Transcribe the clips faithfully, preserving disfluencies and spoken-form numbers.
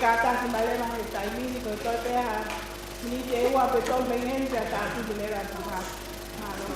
Kātaki mai leva he taimi ni, ko e toe pē ha miniti ʻe ua pe tolu mei heni pea tāpuni leva e tangata. Mālō.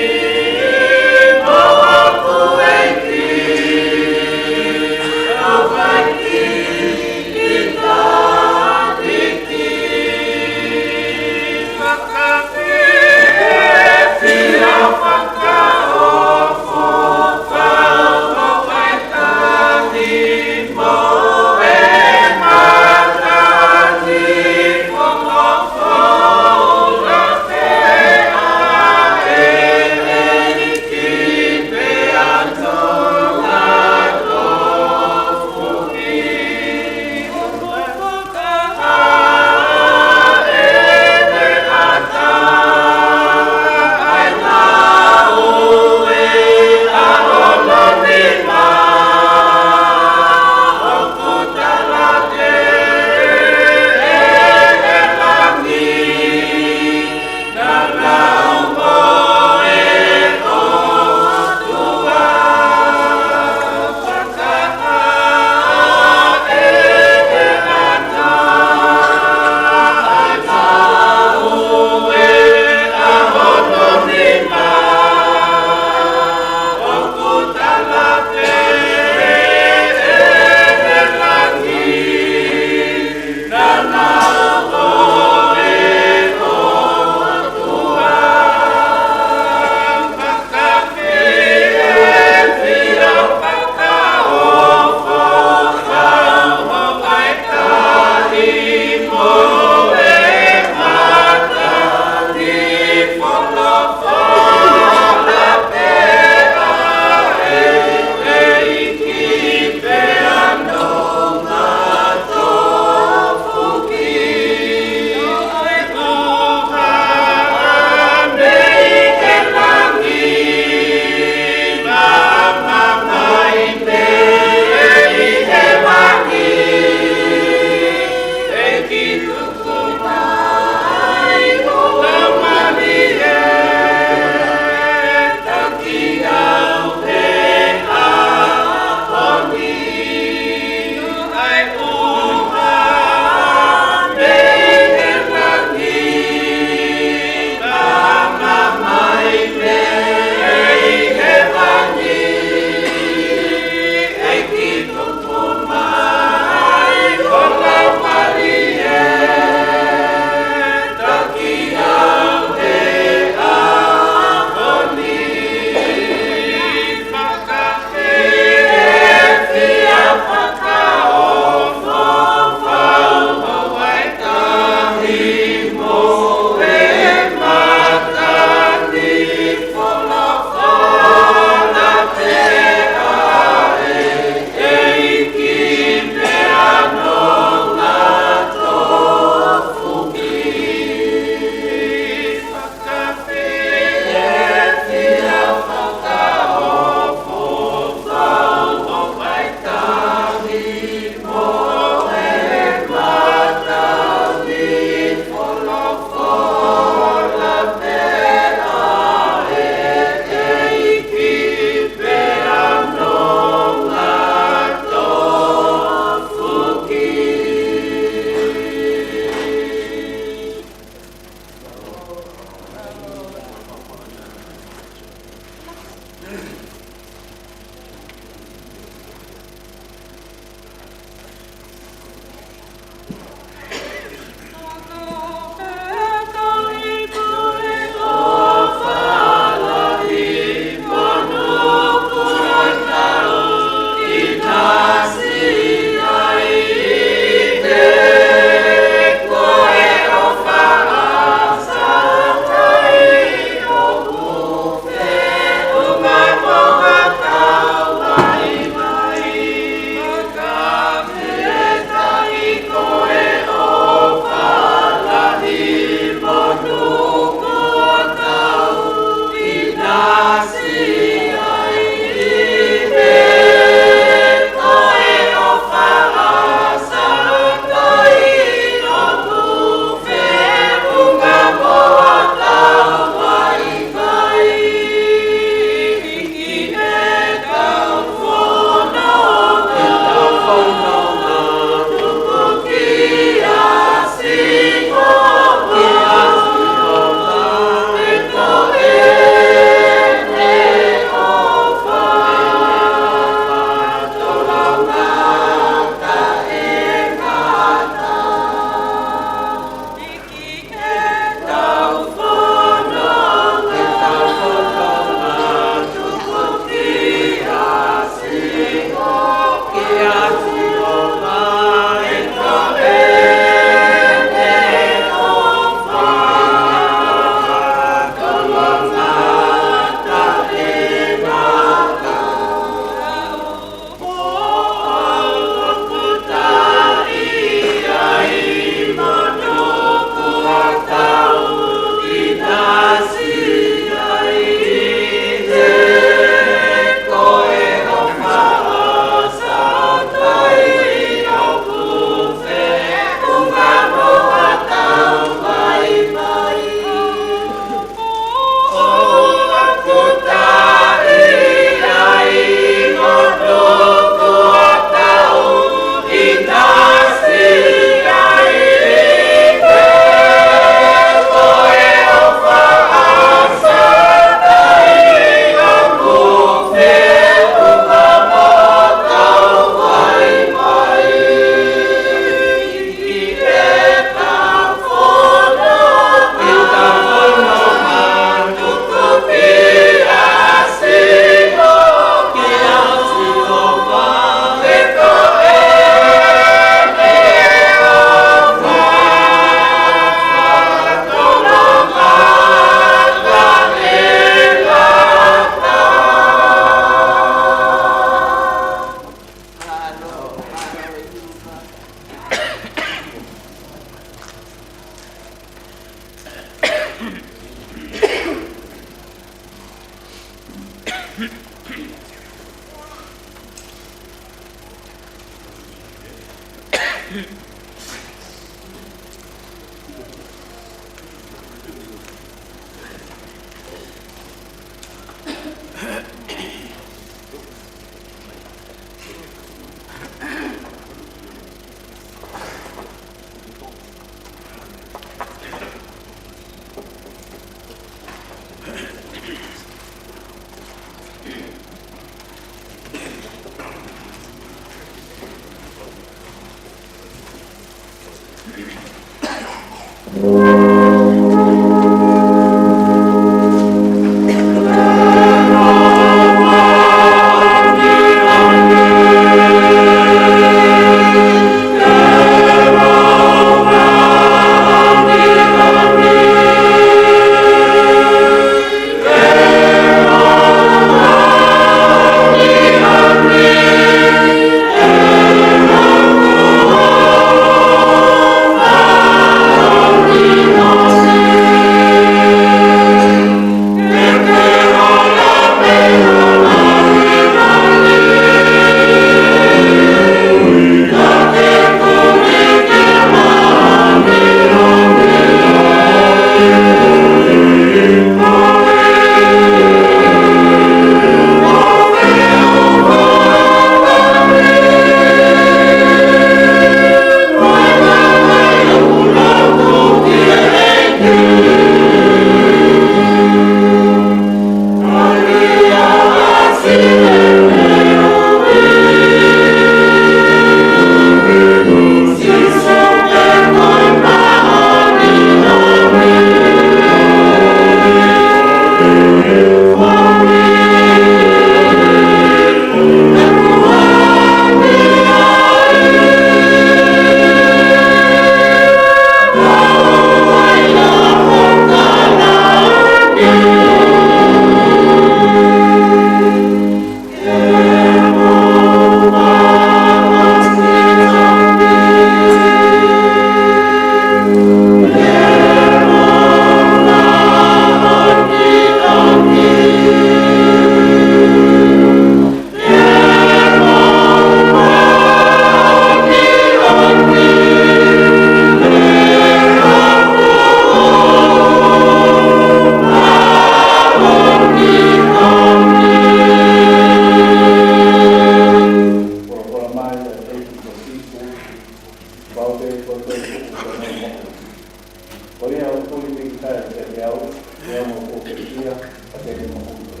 Ko ia ʻoku tuli pīkitai kiate au, ʻi heʻeku pekia, ka te ne moʻui.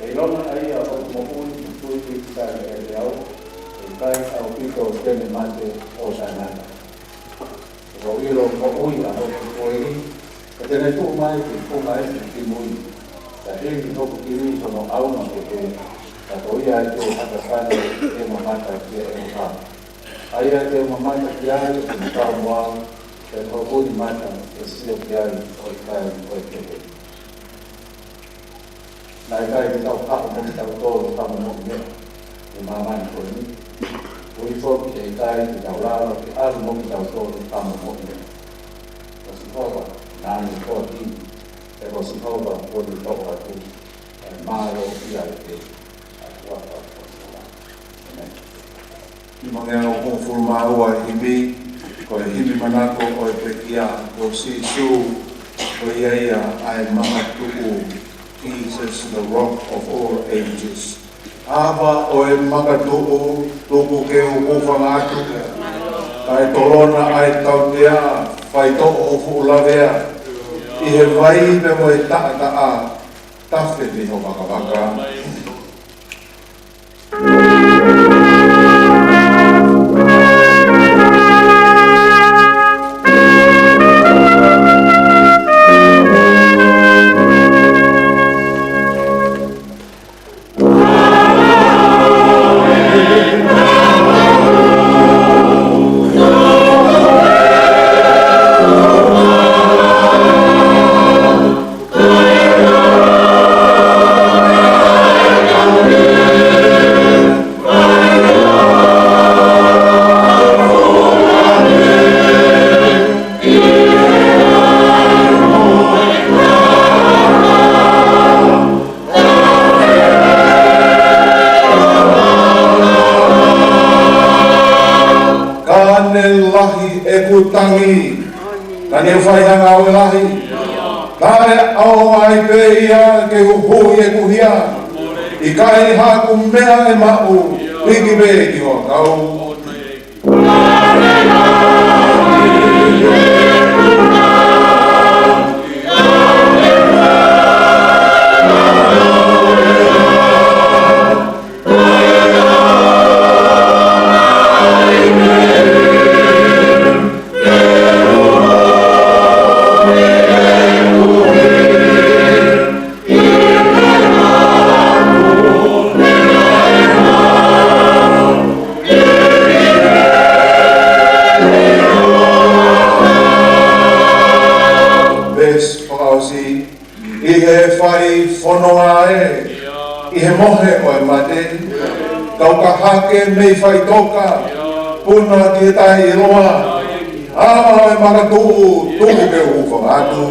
ʻE ʻilonga ʻa ia ʻoku moʻui, tuli pīkitai kiate au, ʻe ʻikai ʻaupito te ne mate ʻo taʻengata. He ʻoku ou ʻilo ʻoku moʻui ʻa hoku koeli, ka te ne tuʻu mai ki he funga ʻeku kimui. Pea hili hoku kiwi hono ʻaunga kehe, ka ko ia ʻe ʻikai haka kane ʻe mamata ki heʻeku hā. ʻA ia te u mamata ki ai ʻoku taumuʻa, pea ko hoku mata ʻe sio ki ai ʻo ʻikai ʻo e kehe. Naʻe ʻikai ke tau haʻu mo kitautolu ha momoʻi meʻa ʻi māmani ko eni. Ui foki ʻe ʻikai ke tau lava ke ʻalu mo kitautolu ha momoʻi meʻa. Ko Sihova naʻa ne foaki, pea ko Sihova kuo ne toʻo atu, ʻe mālō ia ʻe he ʻOtua ko Sihova. ʻĒmeni. Nimangeau hongofulu mā ua e himi, ko e himi manako ʻo e pekia, ko Sīsū, ko ia ia ʻa e makatuʻu, Jesus, the Rock of all ages. ʻAva ʻo e makatuʻu, tuku ke u hūfanga atu, kae tolona ʻa e tautea, faitoʻo ʻo fuʻu lavea, ʻi he vai pea mo e taʻataʻa, tafe mei ho vakavaka. tangi, ka ne u fai ha ngāue lahi. Kae ʻaonga ai pē ia ke huhuʻi ʻeku hia. ʻIkai haku meʻa ʻe maʻu, hiki pē ki ho ʻakau. Veesi fakaʻosi. ʻI he fai fononga ē, ʻi he mohe ʻo e mate, kau ka hake mei faʻitoka, puna ki he tahi ʻiloa, ʻa e makatuʻu tuku ke u hūfanga atu.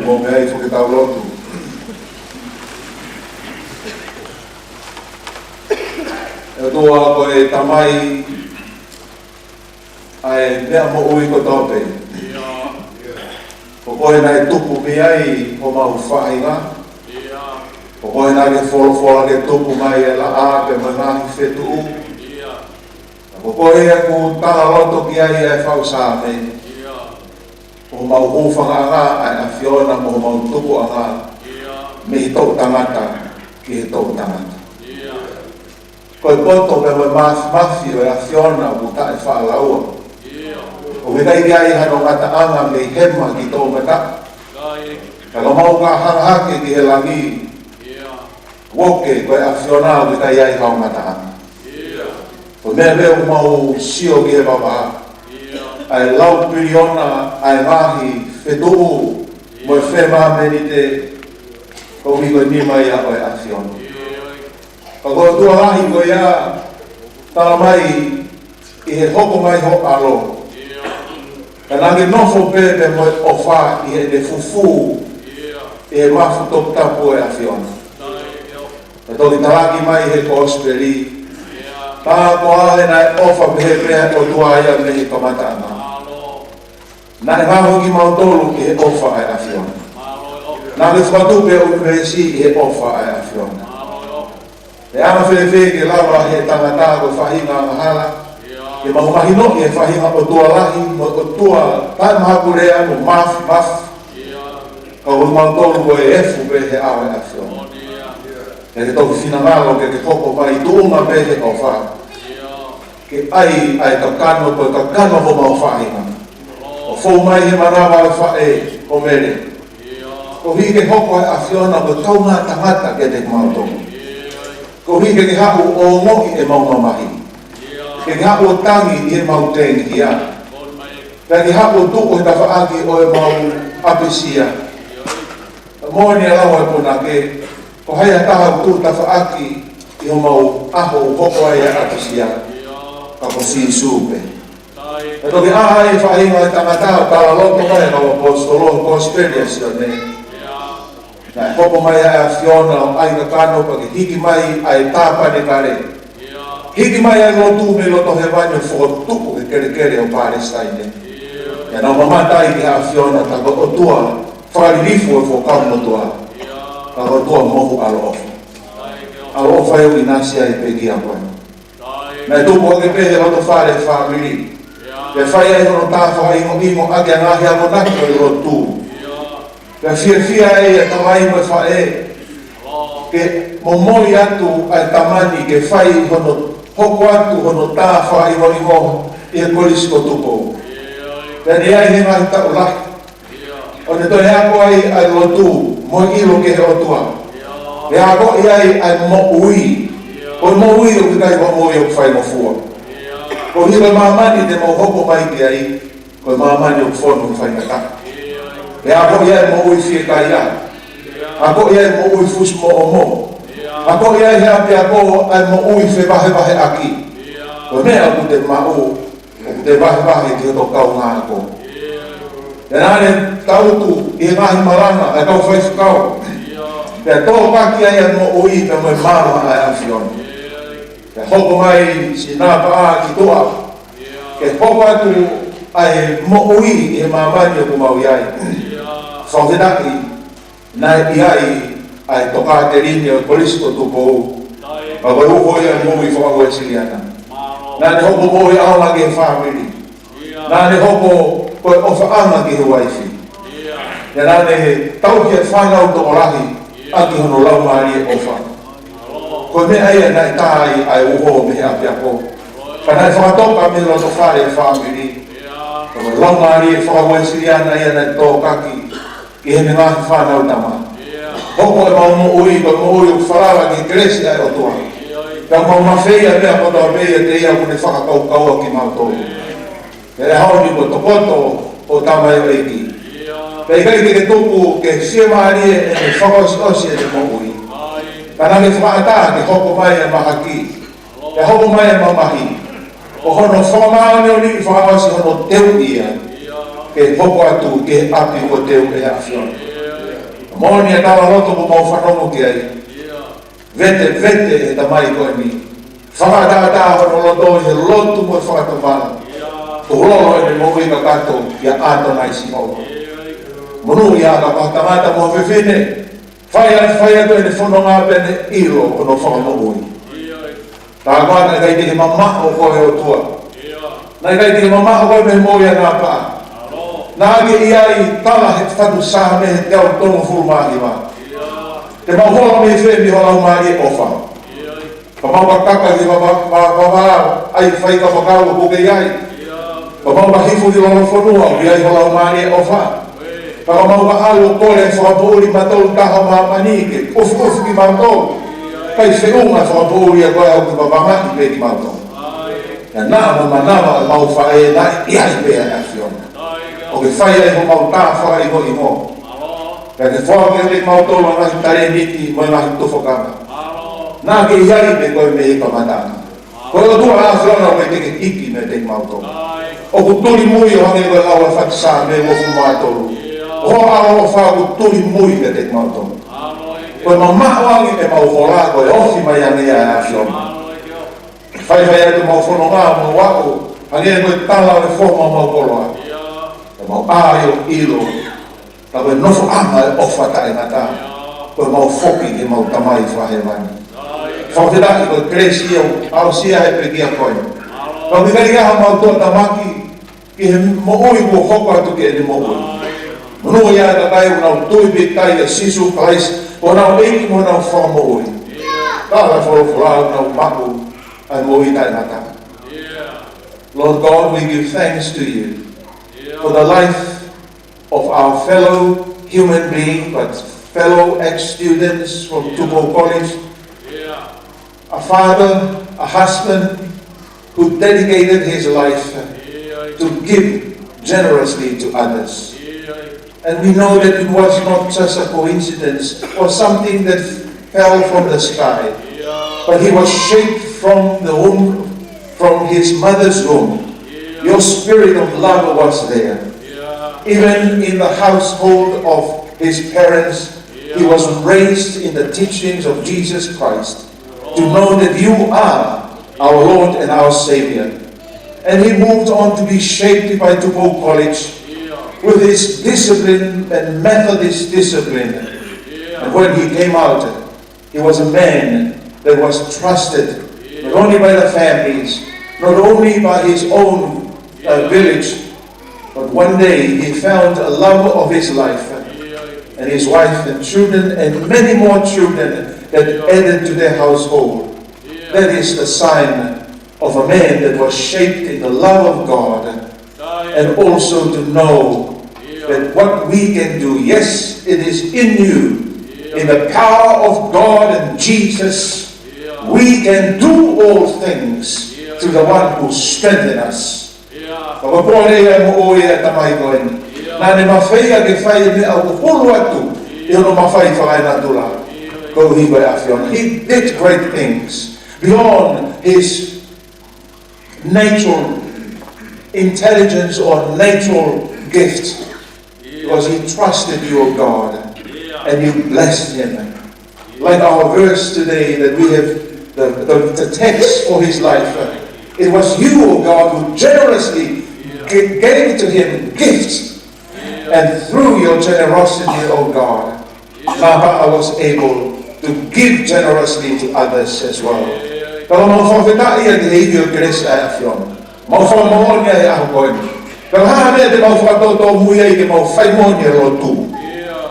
Mou meʻa hifo ke tau lotu. ʻE ʻOtua, ko e Tamai ʻa e meʻa moʻui kotoa pē. Ko koe naʻe tupu mei ai homau faʻahinga. Ko koe naʻe folofola ke tupu mai e laʻā pea mo e ngaahi fetuʻu. Ka ko koe ia ʻoku talaloto ki ai ʻa e faʻu Saame. Ko homau hūfangaʻanga ʻa e ʻAfiona, ko homau tupuʻanga mei he toʻu tangata ki he toʻu tangata. Ko e poto pea mo e māfimafi ʻo e ʻAfiona ʻoku taʻefaʻalaua. ʻOku ʻikai ke ʻi ai hano ngataʻanga mei hema ki toʻomataʻu. Ka ko homau ka hanga hake ki he langi. Uoke, ko e ʻAfiona ʻoku ʻikai ai hano ngataʻanga. Ko e meʻa pē ʻoku mau sio ki he vavahaʻa, ʻa e lau piliona ʻa e ngaahi fetuʻu mo e femāmenite, koeʻuhi ko e nima ia ʻo e ʻAfiona. Ka ko e ʻOtua lahi ko ia, tala mai ʻi he hoko mai ho ʻAlo, ka naʻa ke nofo pē pea mo e ʻofa ʻi heʻene fufū ʻi he mafu toputapu ʻo e ʻAfiona. Ka toki talaki mai he Kosipeli, tā koā he naʻe ʻofa pehē pē ʻa e ʻOtua ia mei he kamataʻanga. Naʻe ngaohi kimautolu ʻi he ʻofa ʻa e ʻAfiona. Naʻa ke fakatupu e ʻunivēsi ʻi he ʻofa ʻa e ʻAfiona. Pea ʻe anga fēfē ke lava he tangata ko e faʻahinga angahala ke mau mahinoʻi e faʻahinga ʻOtua lahi mo e ʻOtua taʻemahakulea mo māfimafi, ka ko kimautolu ko e efu pē he ʻao ʻo e ʻAfiona. Ke ke toki finangalo ke ke hoko mai tuʻunga pē he ʻofa, ke ʻai ʻa e kakano ko e kakano homau faʻahinga ʻo fou mai he manava ʻo e faʻē ko Mele. Koeʻuhi ke hoko ʻa e ʻAfiona ko e kaungā tangata kiate kimautolu. Koeʻuhi ke ke haʻu ʻo ongoʻi ʻemau mamahi. Ke ke haʻu ʻo tangi ʻi heʻemau tengihia. Pea ke haʻu ʻo tuʻu he tafaʻaki ʻo ʻemau ʻapisia. Moʻoni ʻa e lau ʻa e punake, ko hai ha taha ʻoku tuʻu tafaʻaki ʻi homau ʻaho ʻoku hoko ai ʻa e ʻapisia, ka ko Sīsū pē. Pea toki ʻā ai e faʻahinga ʻo e tangata ʻo talaloto mai ʻa e kau ʻaposetolo, Kosipeli ʻa Sione. Naʻe hoko mai ʻa e ʻAfiona ʻo ʻai kakano pea ke hiki mai ʻa e tāpanekale. Hiki mai ʻa e lotu mei loto hēvani ʻo fokotuʻu he kelekele ʻo Palesitaine. Pea nau mamata ai ki he ʻAfiona, tā ko e ʻOtua fakalilifu ʻo e Fuakava Motuʻa. Ka ko e ʻOtua mohu ʻaloʻofa. ʻAloʻofa ʻoku ʻinasi ai pē kiate koe. Naʻe tupu hake pē he loto fale fāmili. Pea fai ai hono tā fakaʻingoʻingo ʻaki ʻa e ngaahi akonaki ʻo e lotu. Pea fiefia ai ʻa e tamai mo e faʻē ke momoi atu ʻa e tamani ke fai hono hoko atu hono tā fakaʻingoʻingo ʻi he Kolisi ko Tupou. Pea naʻe ʻi ai he ngaahi taʻu lahi ʻo ne toe ako ai ʻa e lotu mo e ʻilo ki he ʻOtua. Pea akoʻi ai ʻa e moʻui. Ko e moʻui ʻoku ʻikai ko e moʻui ʻoku faingofua. Ko e hili māmani te mau hoko mai ki ai, ko e māmani ʻoku fonu he faingataʻa. Pea akoʻi ai moʻui fiekaia. Akoʻi ai moʻui fusimoʻomo. Akoʻi ai he ʻapiako ʻa e moʻui fevahevaheʻaki. Ko e meʻa ʻoku te maʻu, ʻoku te vahevahe ki hoto kaungāako. Pea naʻa ne tangutu ʻi he ngaahi malanga ʻa e kau faifekau. Pea tōkaki ai ʻa e moʻui pea mo e maama ʻa e ʻAfiona. Pea hoko mai siʻi Nāpaʻa ki tuʻa ke hoko atu ʻa e moʻui ʻi he māmani ʻoku mau ʻi ai. Fakafetaʻi, naʻe ʻi ai ʻa e tokāteline ʻo e Kolisi ko Tupou, ka ko e uho ia ʻo e moʻui faka-Uēsiliana. Naʻa ne hoko ko e ʻaonga ki he fāmili. Naʻa ne hoko ko e ʻofaʻanga ki he uaifi. Pea naʻa ne tauhi ʻa e fānau tokolahi ʻaki hono laumālie ʻofa. Ko e meʻa ia naʻe tā ai ʻa e uho mei he ʻapiako. Ka naʻe fakatoka mei he loto fale ʻo e fāmili. Ko e laumālie faka-Uēsiliana ia naʻe tōkaki ki heʻene ngaahi fānau tama. Hoko ʻemau moʻui ko e moʻui ʻoku falala ki he kelesi ʻa e ʻOtua. Pea mau mafeia meʻa kotoa pē ʻiate ia ʻoku ne fakakaukaua kimautolu. Pea ʻi he ʻaho ni kuo tokoto hoʻo tamaioʻeiki. Pea ʻikai te ke tuku ke fiemālie ʻene fakaʻosiʻosi ʻene moʻui. Ka naʻa ke fakaʻatā ke hoko mai ʻa e mahaki. Pea hoko mai ʻa e mamahi. Ko hono fakamāʻoniʻoniʻi fakaʻosi hono teuʻi ia ke hoko atu ki he ʻapi kuo teu ʻe he ʻAfiona. Moʻoni ʻa e talaloto kuo mau fanongo ki ai. Vetevete ʻe he tamai ko eni. Fakaʻataʻatā hono loto ʻi he lotu mo e fakatomala. Kuo lolo ʻene moʻui kakato ʻia ʻAtonai Sihova. Monūʻia ʻa e kau tangata mo e fefine. Fai atu, fai atu ʻene fononga pea ne ʻilo hono fakamoʻui. Tā koā naʻe ʻikai te ke mamaʻo koe ʻe he ʻOtua. Naʻe ʻikai te ke mamaʻo koe mei he moʻui ʻa Nāpaʻa. Naʻa ke ʻi ai, tala he fatu Saame he teau tolungofulu mā hiva. Te mau hola mei fē? Mei ho laumālie ʻofa. Ka mau ka kaka ki vavā, vavā, ʻai fai ka fakau ʻoku ke ʻi ai. Ka mau ka hifo ki lolofonua ʻoku ʻi ai ho laumālie ʻofa. Ka mau ka ʻalu ʻo kole fakapoʻuli mautolu ʻe he Tamai Hēvani ke ʻufiʻufi kimautolu. ʻIkai feʻunga fakapoʻuli ʻa koe au ke vavangaʻi pē kimautolu. Naʻa mo manava ʻemau faʻē naʻe ʻi ai pē ʻa e ʻAfiona. ʻO ke fai ai homau tā fakaʻingoʻingo. Pea ke foaki kiate kimautolu ʻa e ngaahi talēniti mo e ngaahi tufakanga. Naʻa ke ʻi ai pē koe mei he kamataʻanga. Ko e ʻOtua ʻa e ʻAfiona ʻoku ʻikai te ke hiki meiate kimautolu. ʻOku tuli mui ʻo hangē ko e lau ʻa e fatu Saame uofulu mā tolu. Ko hoʻo ʻaloʻofa ʻoku tuli mui kiate kimautolu. Ko e mamaʻo ange ʻemau hola ko e ofi mai ange ia ʻa e ʻAfiona. Faifai atu ʻemau fononga mo aʻu, hangē ko e tala ʻo e foha ʻo homau koloa. Pea mau ʻai ʻo ʻilo. Ka ko e nofoʻanga ʻo e ʻofa taʻengata, ko ʻemau foki ki heʻemau Tamai Fakahēvani. Fakafetaʻi ko e kelesi ia ʻoku aʻusia ai pē kiate koe. Ka ʻoku ʻikai ke ʻi ai haʻamau tuʻutāmaki ki he moʻui kuo hoko atu ki heʻene moʻui. Monūʻia ʻa e kakai ʻoku nau tui pīkitai ʻia Sīsū Kalaisi ko honau ʻEiki mo honau Fakamoʻui. Ka ʻoku folofola ʻoku nau maʻu ʻa e moʻui taʻengata. Lord God, we give thanks to you for the life of our fellow human being, but fellow ex-students from Tupou College, a father, a husband who dedicated his life to give generously to others. And we know that it was not just a coincidence or something that fell from the sky, but he was shaped from the womb, from his mother's womb. Your spirit of love was there. Even in the household of his parents, he was raised in the teachings of Jesus Christ, to know that you are our Lord and our Savior. And he moved on to be shaped by Tupou College with his discipline and Methodist discipline. And when he came out, he was a man that was trusted not only by the families, not only by his own uh, village, but one day he found a love of his life and his wife and children and many more children that added to their household. That is the sign of a man that was shaped in the love of God and also to know the But what we can do, yes, it is in you. In the power of God and Jesus, we can do all things through the one who strengthens us. Ka ko e pole ia mo e tamai ko eni. Naʻa ne mafai ke fai e meʻa ʻoku hulu atu ʻi hono mafai fakaenatula. Ko e ʻuhi ko e ʻAfiona. He did great things beyond his natural intelligence or natural gift. Because he trusted you, O God, and you blessed him. Like our verse today that we have, the, the, the text for his life, uh, it was you, O God, who generously g- gave to him gifts. And through your generosity, O God, Papa, I was able to give generously to others as well. Ka ʻoku mau fakafetaʻi ʻi he ivi ʻo e kelesi ʻa e ʻAfiona. Mau fakamoʻoni ʻi he ʻaho ko eni. Ka ko e hā e meʻa te mau fakatōtōmui ai ke mau fai moʻoni e lotu.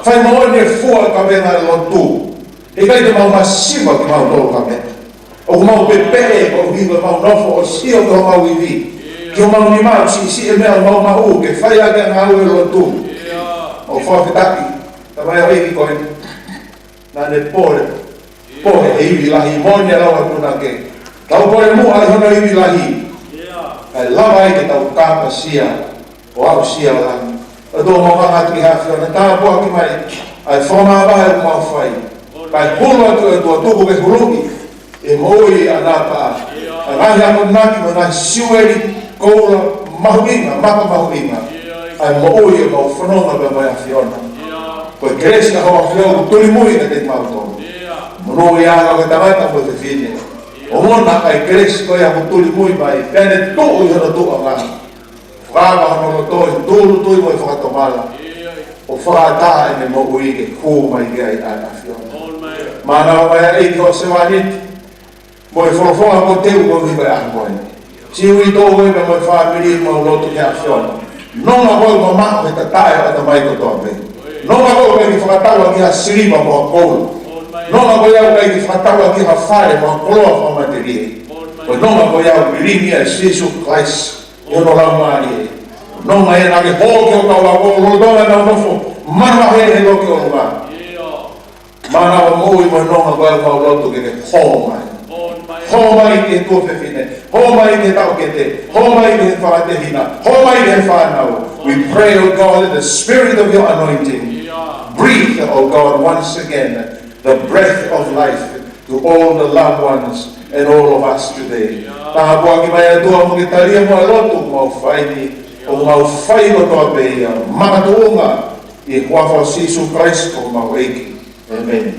Fai moʻoni e fua kavenga e lotu. ʻIkai te mau masiva kimautolu ka meʻa. ʻOku mau pepeʻe koeʻuhi ko ʻemau nofo ʻo sio ki homau ivi. Ki homau nima ʻoku siʻisiʻi e meʻa ʻoku mau maʻu ke fai ʻaki e ngāue e lotu. ʻOku fakafetaʻi. Tamai ʻEiki ko eni. Naʻa ne pole. Pole he ivi lahi, moʻoni ʻa e lau ʻa e punake. Tau pole muʻa ʻi hono ivi lahi. Kae lava ai ke tau kāpasia ʻo aʻusia langi. ʻOtua, mau hanga atu ki he ʻAfiona, tāpuakiʻi mai ʻa e fakamāvae ʻoku mau fai. Kae hulu atu ʻe ʻOtua, tuku ke huluʻi e moʻui ʻa Napa, ʻa e ngaahi akonaki mo e ngaahi siueli koula mahuʻinga, maka mahuʻinga. ʻA e moʻui ʻoku mau fononga pē mo e ʻAfiona. Ko e kelesi ʻa hoʻo ʻAfio ʻoku tulimui kiate kimautolu. Monūʻiaʻanga ko e tangata mo e fefine. ʻOmai ʻa e kelesi ko ia ʻoku tulimui mai, pea ne tuʻu ʻi hono tuʻunga. Fakaava hono loto ʻi he tūʻulutui mo e fakatomala. ʻO fakaʻatā ʻene moʻui ke hū mai ki ai ʻa e ʻAfiona. Mānava mai ʻEiki hoʻo sevāniti. Mo e folofola ko e teu ko e ʻuhi ko e ʻaho ko eni. Siʻi uitou ko ē pea mo e fāmili, mau lotu ki he ʻAfiona. Nonga ko e mamaʻo he tatae ʻo e ʻatamai kotoa pē. Nonga ko e ʻikai ke fakatau ʻaki ha siliva mo ha koula. Nonga ko e ʻikai ke fakatau ʻaki ha fale mo ha koloa fakamatelie. Ko e nonga ko e ʻoku lilingi ʻa Sīsū Kalaisi ʻi hono laumālie. Nonga ē naʻa ke hō ki ho kau ako lolotonga ʻenau nofo manavahē he loki ʻolunga. Mānava moʻui mo e nonga ko e ʻoku mau lotu ke ke hō mai. Hō mai ki he tuofefine. Hō mai ki he taʻokete. Hō mai ki he fakatehina. Hō mai ki he fānau. We pray, O God, in the spirit of your anointing. Breathe, O God, once again, the breath of life to all the loved ones and all of us today. Tāpuakiʻi mai ʻOtua mo ke talia mo e lotu mau fai ni, ʻoku mau fai kotoa pē ia makatuʻunga ʻi he huafa ʻo Sīsū Kalaisi ko homau ʻEiki. ʻĒmeni.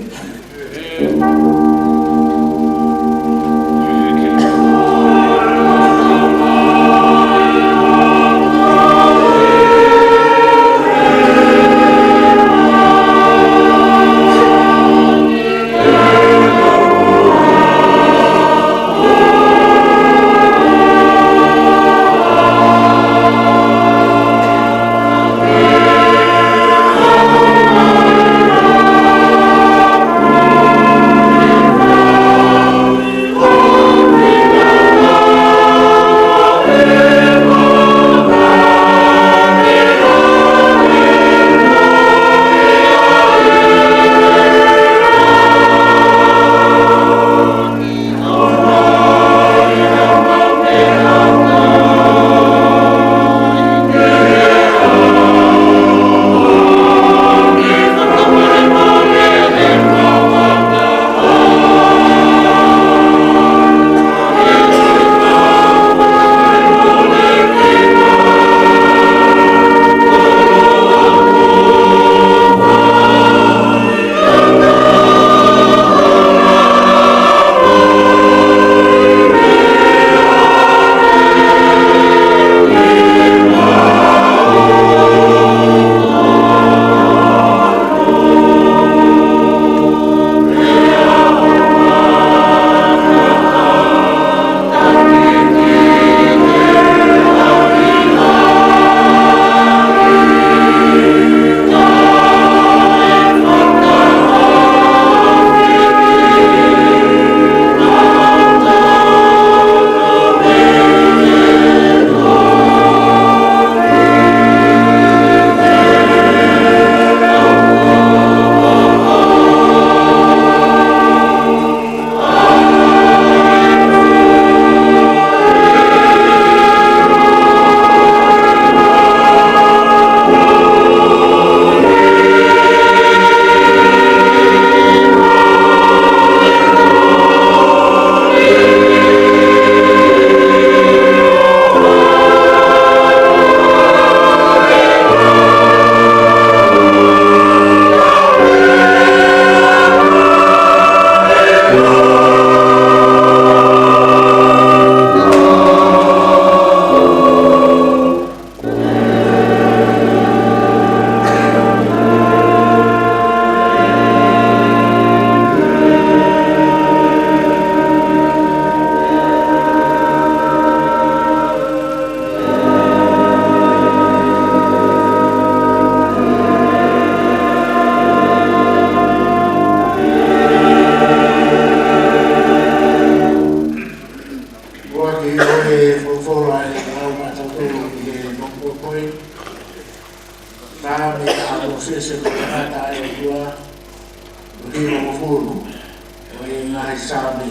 ʻo e ngaahi Saame.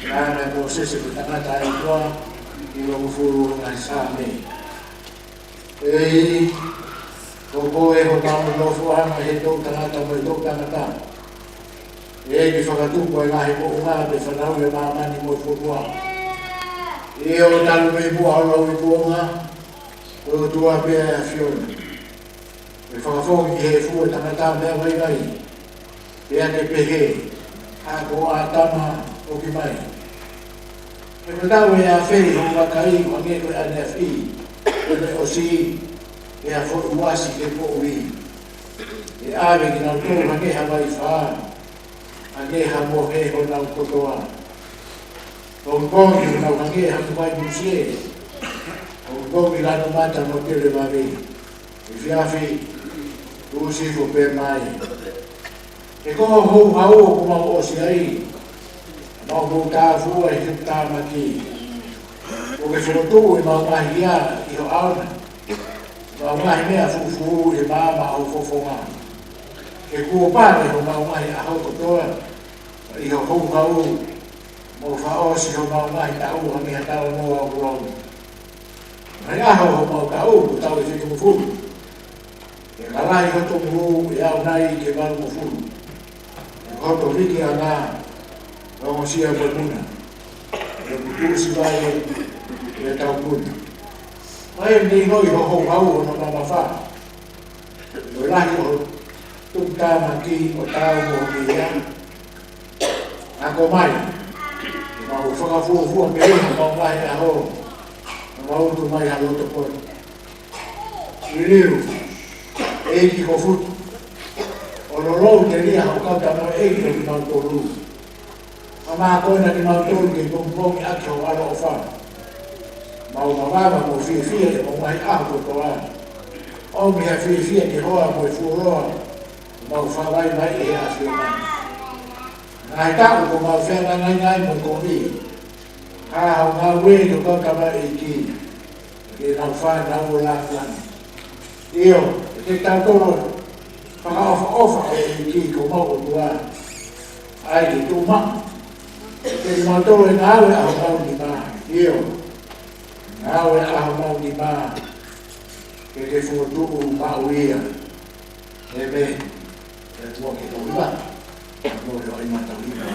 Naʻe ʻa Mōsese ko e tangata ʻa e ʻOtua, ʻi he longofulu ʻo e ngaahi Saame. ʻEiki, ko koe homau nofoʻanga he toʻutangata mo e toʻutangata. ʻEiki, fakatupu ʻa e ngaahi moʻunga pea fanauʻi ʻa māmani mo e fonua. ʻIo, talu mei muʻa ʻo lauikuonga, ko e ʻOtua pē ʻa e ʻAfiona. ʻE fakafoki ʻe he efu ʻo e tangata meʻa vaivai, pea te pehē, ʻa ko ʻĀtama ʻoku ʻi mai. He ko e tau ʻe ʻafeʻi hoʻo vakai ʻo hangē ko e ʻaneafi, ʻo ne ʻosi, ʻe ha foʻi uasi ke poʻuli. ʻE ʻave kinautolu hangē ha vaifā, hangē ha mohe honau kotoa. Pongipongi honau hangē ha muvai musie, pongipongi lanu mata mo tele vave. Efiafi, tuʻusi hifo pē mai. He ko hoʻo houhau ʻoku mau ʻosi ai, mau mou tāfua ʻi he tāmaki. ʻOku ke fokotuʻu ʻemau ngaahi hia ʻi ho ʻao na, ʻemau ngaahi meʻa fufū ʻi he maama ʻo ho fofonga. He kuo pale homau ngaahi ʻaho kotoa ʻi ho houhau, mo fakaʻosi homau ngaahi taʻu hangē ha talanoa ʻoku lau. Ngaahi ʻaho homau taʻu, ko e taʻu ʻe fitungofulu. ʻE ka lahi hoto moʻui ʻe aʻu nai ki he valungofulu. ʻE ko hoto vikiʻanga, ʻe ongosia mo e muna. ʻE kutusi vai, ʻe tau muna. Vai ni noi ho houhau hono mamafa. Ko e lahi ʻo e tuʻutāmaki ʻo tau mo e ia. Ako mai, ʻemau fakafuofua pē homau ngaahi ʻaho, ʻemau utu mai ha loto pō. Liliu, ʻEiki ko Futu, ʻo lolou telia hoʻo kau tamaioʻeiki ʻo kimautolu. Ka mākona kimautolu ke pongipongi ʻaki hoʻo ʻaloʻofa. Mau mavava mo fiefia ʻi homau ngaahi ʻaho kotoa. ʻOmi ha fiefia ke hoa mo e fuoloa, mau fakavaivai ʻi he ʻAfiona. Ngaahi taʻu kuo mau feangainga ai mo e kovi. Ka ʻi hoʻo ngāue ki hoʻo kau tamaioʻeiki, ke nau fānau ʻo lāngilangi. ʻIo, ke tau tolo fakaʻofoʻofa ʻo e ʻEiki ko homau ʻOtua. ʻAi ke tuʻu maʻu, ke mau tolo e ngāue ʻa homau nima. ʻIo, ngāue ʻa homau nima, ke ke fokotuʻu maʻu ia. ʻĒmeni. ʻE tuʻu ke tau hiva. Tau hiva, ʻi mata hiva.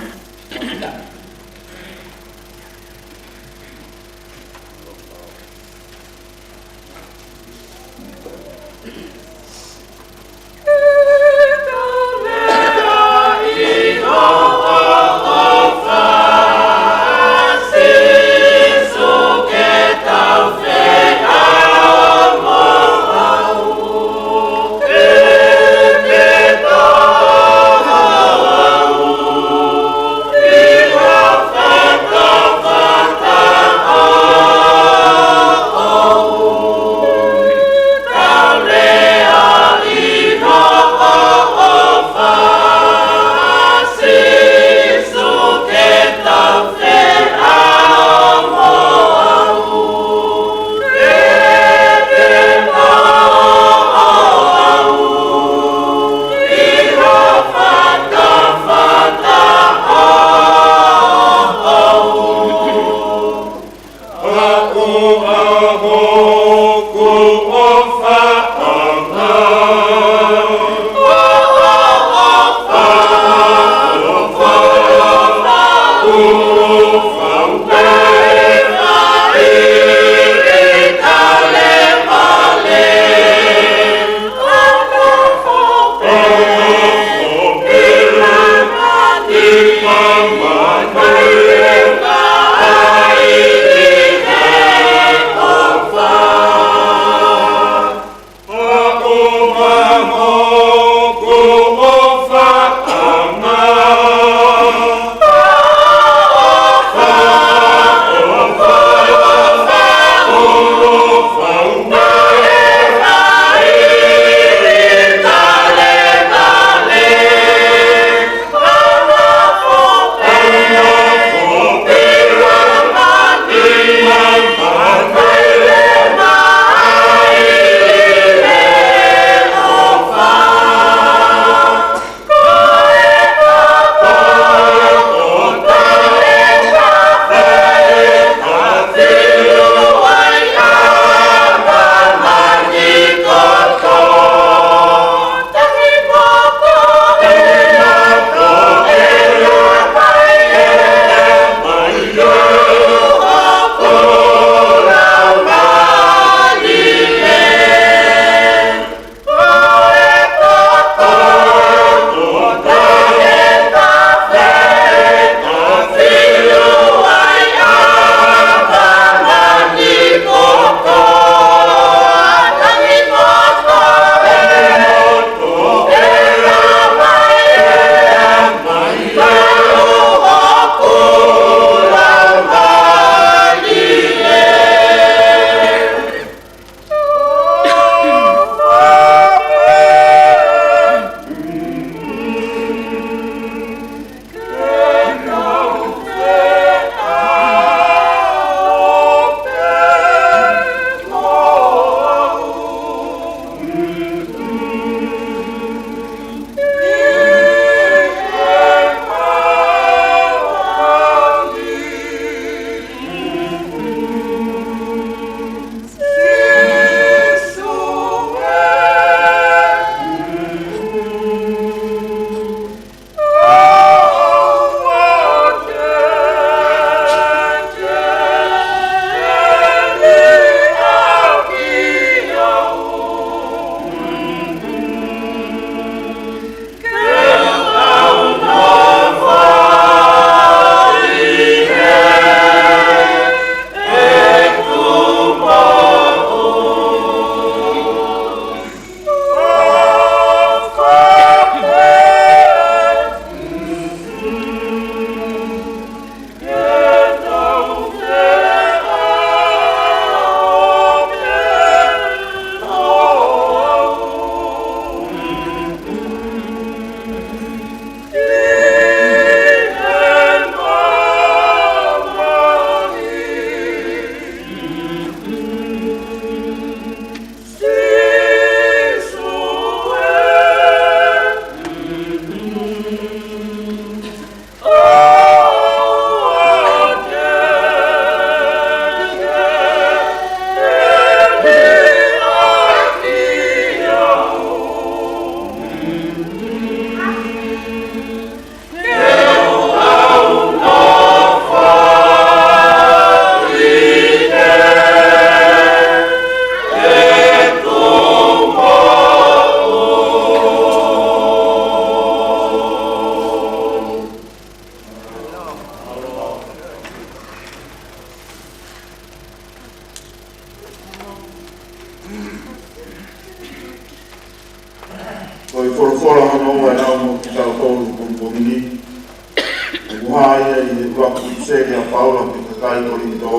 ʻOku hā ia ʻi he ʻuluaki ʻipiseli ʻa Paula ki he kakai Kolinitō,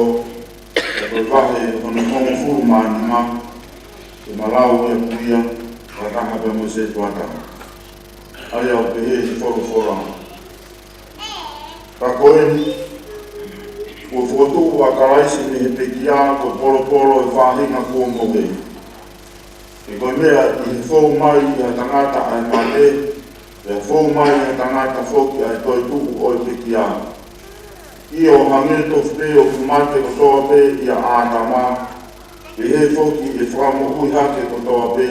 ʻa e vahe hono hongofulu mā nima, ʻe malau ia pē ia, fakataha pē mo e sētuata. ʻA ia ʻoku pehē ʻe he folofola: Ka ko eni, kuo fokotuʻu ʻa Kalaisi mei he pekia ko e polopolo ʻo e faʻahinga kuo mohe. He ko e meʻa ʻi he fou mai ʻa e tangata ʻa e mate, pea fou mai ʻa e tangata foki ʻa e toetuʻu ʻo e pekia. ʻIo, hangē tofu pē ʻoku mate kotoa pē ʻia ʻĀtama, pehē foki ʻe fakamoʻui hake kotoa pē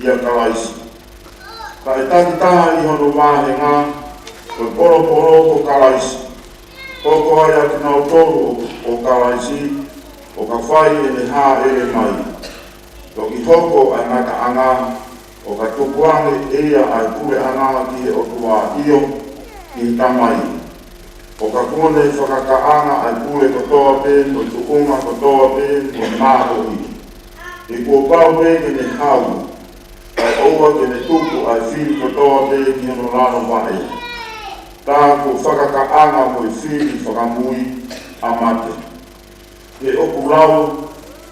ʻia Kalaisi. Ka ʻe takitaha ʻi hono vāhenga, ko e polopolo ko Kalaisi. Hoko ai ʻa kinautolu ʻo, ʻo Kalaisi, ʻo ka fai ʻene hāʻele mai. Toki hoko ʻa e ngataʻanga, ʻo ka tukuange ʻe ia ʻa e puleʻanga ki he ʻOtua, ʻio, ki he Tamai. ʻO ka kuo ne fakakaʻanga ʻa e pule kotoa pē, mo e tuʻunga kotoa pē, mo e mālohi. He kuo pau pē ke ne hau, kae ʻoua ke ne tuku ʻa e fili kotoa pē ki hono lalo vaʻe. Tā kuo fakakaʻanga mo e fili fakamui ʻa mate. He ʻoku lau,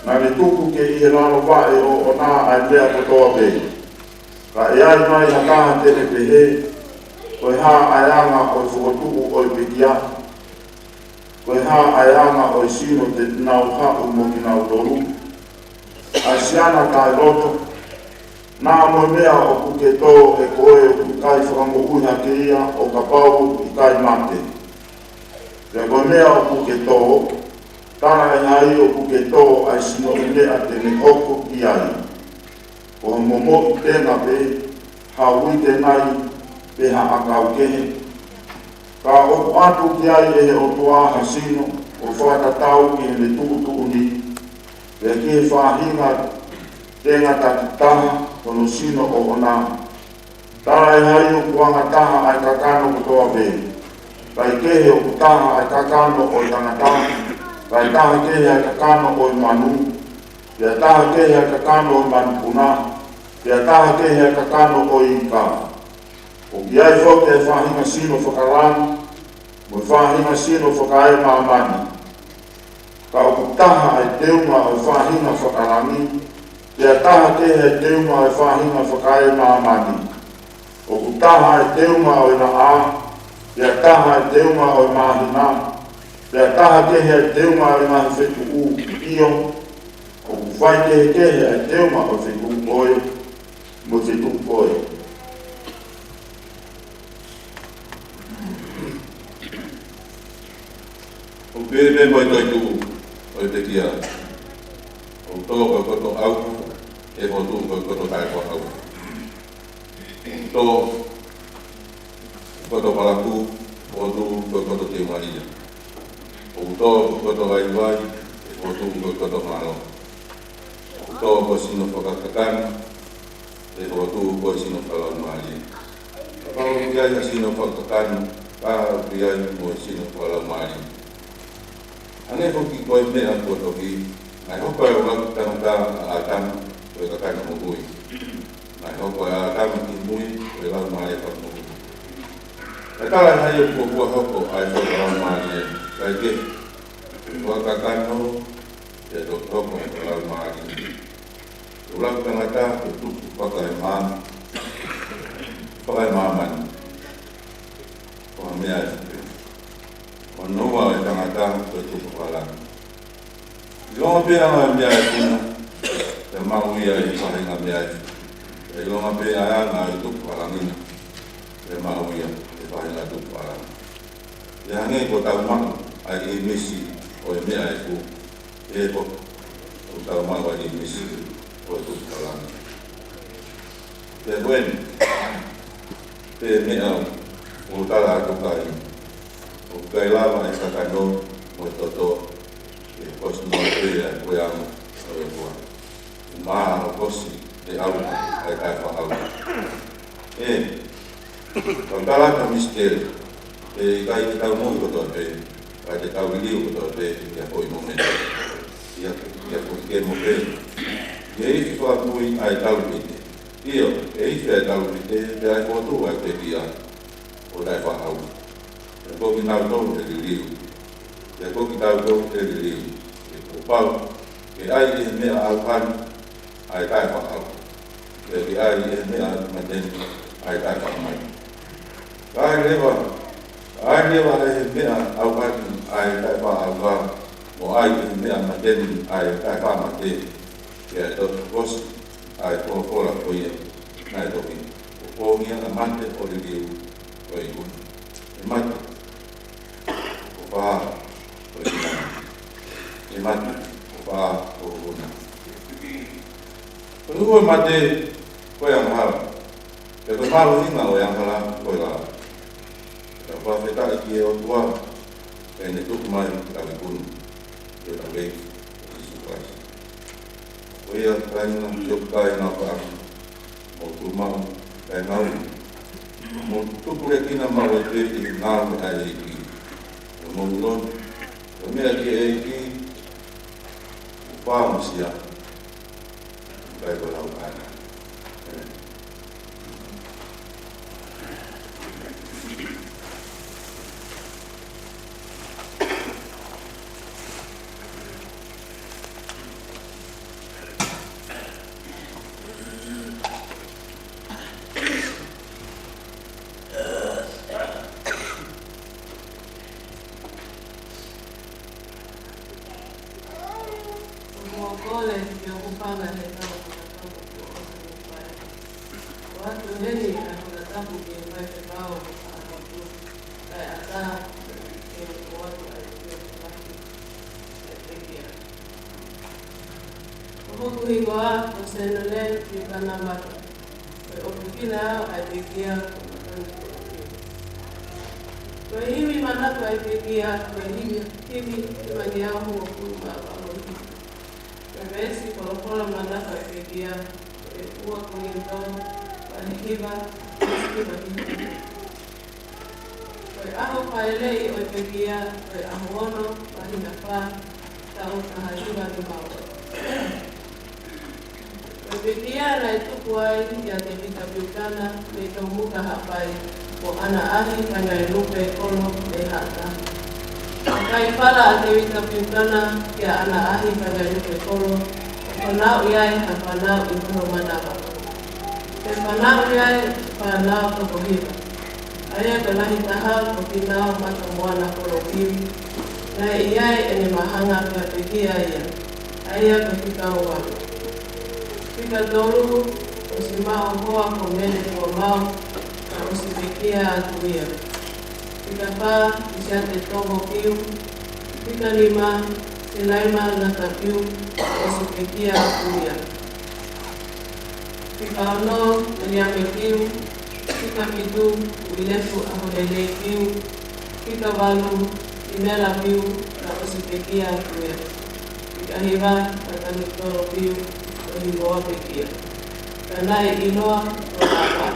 naʻa ne tuku ke ʻi he lalo vaʻe ʻoʻona ʻa e meʻa kotoa pē. Ka ʻe ai nai ha taha te ne pehē, ko e hā ʻa e anga ʻo e fokotuʻu ʻo e pekia? Ko e hā ʻa e anga ʻo e sino te nau haʻu mo kinautolu? ʻA e siana taʻeloto, naʻa mo e meʻa ʻoku ke tō ʻe koe ʻoku ʻikai fakamoʻui hake ia ʻo kapau ʻoku ʻikai mate. Pea ko e meʻa ʻoku ke tō, tala ʻe hai ʻoku ke tō ʻa e sino ʻi he meʻa te ne hoko ki ai? Ko ha momoʻi tenga pē, ha uite nai, pe ha ʻakau kehe? Ka ʻoku ʻatu ki ai ʻe he ʻOtua ha sino, ʻo fakatatau ki heʻene tuʻutuʻuni, pea ki he faʻahinga tenga takitaha hono sino ʻoʻona. Tala ʻe hai ʻoku angataha ʻa e kakano kotoa pē? Kae kehe ʻoku taha ʻa e kakano ʻo e tangata, kae taha kehe ʻa e kakano ʻo e manu, pea taha kehe ʻa e kakano ʻo e manupuna, pea taha kehe ʻa e kakano ʻo e ika. ʻOku ʻi ai foki ʻa e faʻahinga sino fakalangi, mo e faʻahinga sino fakaemāmani. Ka ʻoku taha ʻa e teunga ʻo e faʻahinga fakalangi, pea taha kehe ʻa e teunga ʻo e faʻahinga fakaemāmani. ʻOku taha ʻa e teunga ʻo e laʻā, pea taha ʻa e teunga ʻo e māhina, pea taha kehe ʻa e teunga ʻo e ngaahi fetuʻu. ʻIo, ʻoku faikehekehe ʻa e teunga ʻo e fetuʻu ko ē mo e fetuʻu ko ē. ʻOku pehē pē mo e toetuʻu ʻo e pekia: ʻOku tō ko e koto ʻauha, ʻe fokotuʻu ko e koto taʻekoto ʻauha. ʻOku tō ko e koto palakū, ʻe fokotuʻu ko e koto teumalia. ʻOku tō ko e koto vaivai, ʻe fokotuʻu ko e koto mālohi. ʻOku tō ko e sino fakakakano, ʻe fokotuʻu ko e sino fakalaumālie. Kapau ʻoku ʻi ai ha sino fakakakano, ka ʻoku ʻi ai mo e sino fakalaumālie. Hangē foki ko e meʻa kuo tohi: Naʻe hoko ʻa e ʻuluaki tangata, ʻa ʻĀtama, ko e kakano moʻui. Naʻe hoko ʻa ʻĀtama kimui ko e laumālie fakamoʻui. Kae tala ʻe hai ʻoku fuofua hoko ʻa e fakalaumālie? Kae kehe, fakakakano, pea toki hoko ʻa e fakalaumālie. ʻUluaki tangata ko e tupu fakaemā-, fakaemāmani. Ko ha meʻa ʻe fuʻu pē. Ko hono ua ʻo e tangata ko e tupu fakalangi. ʻIlonga pē ʻa e meʻa ʻe funa, pea maʻu ia ʻi he faʻahinga meʻa ʻe fua. Pea ʻilonga pē ʻa e anga ʻo e tupu fakalangi na, pea maʻu ia ʻi he faʻahinga tupu fakalangi. Pea hangē kuo tau maʻu ʻa e ʻīmisi ʻo e meʻa ʻe fua, ʻe fua, ʻoku tau maʻu ʻa e ʻīmisi ʻo e tupu fakalangi. Pea ko eni, pea meʻa ʻoku tala atu ki ai, ʻoku ʻikai lava ʻe he kakano mo e toto ke kosi noa pē ʻa e puleʻanga ʻo e ʻOtua. ʻUmaʻā ʻo kosi ʻe he ʻauha ʻa e taʻefakaʻauha. ʻE, ʻoku tala atu ha misiteli, ʻe ʻikai te tau moʻui kotoa pē, ʻikai te tau liliu kotoa pē ʻi ha foʻi momeniti, ʻi ha, ʻi ha foʻi kemo pē. ʻE ifi fakapui ʻa e talupite. ʻIo, ʻe ifi ʻa e talupite, pea ʻe fokotuʻu ʻa e pekia. ʻO taʻefaʻaʻau. Pea ko kinautolu ʻe liliu. Pea ko kitautolu ʻe liliu. Pea kuo pau ke ʻai ʻe he meʻa ʻaupito ʻa e taʻefaʻaʻau. Pea ke ʻai ʻe he meʻa mate ni ʻa e taʻefaʻamate. Ka ʻai leva, ka ʻai leva ʻe he meʻa ʻaupito ʻa e taʻefaʻaʻau, mo ʻai ʻe he meʻa mate ni ʻa e taʻefaʻamate, pea ʻe toki kosi ʻa e folofola ko ia naʻe tohi, ʻo pōngia ʻa e mate ʻo liliu ʻo e ʻuhinga. ʻE mate, ko fē hoʻo ʻuhinga? ʻE mate, ko fē hoʻo ʻuhinga? Ko e ʻuhinga ʻo e mate ko e angahala. Pea ko e mahuʻinga ʻo e angahala ko e lao. Pea fakafetaʻi ki he ʻOtua, ʻa ia naʻe tuku mai ʻa e ʻEiki, ʻa hotau ʻEiki ko Sīsū Kalaisi. Ko ia, kāinga, ʻoku ʻikai ngata ʻi hoʻomou tuʻu maʻu ʻi he ngāue, mo tupulekina maʻu ʻi he ngāue ʻa e ʻEiki. ʻO mou ʻilo, ko e meʻa ki he ʻEiki, ʻoku fakamosia, ʻikai ko e lau ʻa e. ʻĒmeni. ʻOku ou kole ke u hūfanga he tau fakatapu kuo ʻosi muʻa. ʻOatu heni ʻa e fakatapu ki he faifekau ʻo e ʻaho ni, kae ʻatā ke u ʻoatu ʻa e fakatapu ki he pekia. Ko hoku hingoa ko Senole Piukana Mata. Ko e ʻofefine au ʻa e pekia ko Matangi Kolopiu. Ko e himi manako ʻa e pekia, ko e himi, himi nimangeau hongofulu mā valu. Ko e veesi folofola manako ʻa e pekia, ko e ua Kolinitō, vahe hiva, veesi hiva hiva. Ko e ʻaho fāʻeleʻi ʻo e pekia, ko e ʻaho ono, māhina fā, taʻu taha hiva nima ua. Ko e pekia naʻe tuku ai kia Tēvita Piukana mei Tomuka Haʻapai, mo ʻAna ʻAhi Faingailupe Kolo mei Haʻataha. Naʻe kai fala ʻa Tēvita Piukana kia ʻAna ʻAhi Faingailupe Kolo, ʻo fanauʻi ai ha fānau ʻi hono manava. Naʻe fanauʻi ai fānau toko hiva. ʻA ia ko e lahi taha ko Pinao Matamoana Kolopiu, naʻe ʻi ai ʻene mahanga pea pekia ia, ʻa ia ko e fika ua. Fika tolu ko Simao Hoa ko Mele Fuamau, naʻe ʻosi pekia atu ia. Fika fā ko Siate Tomo Piu, fika nima Silaima Ngata Piu, naʻe ʻosi pekia atu ia. Fika ono, Viliami Piu, fika fitu, Uilefu ʻAholelei Piu, fika valu, Imela Piu, naʻe ʻosi pekia atu ia. Fika hiva, Matangi Kolo Piu, ko e hingoa pekia. Ka naʻe ʻiloa ko Lapa.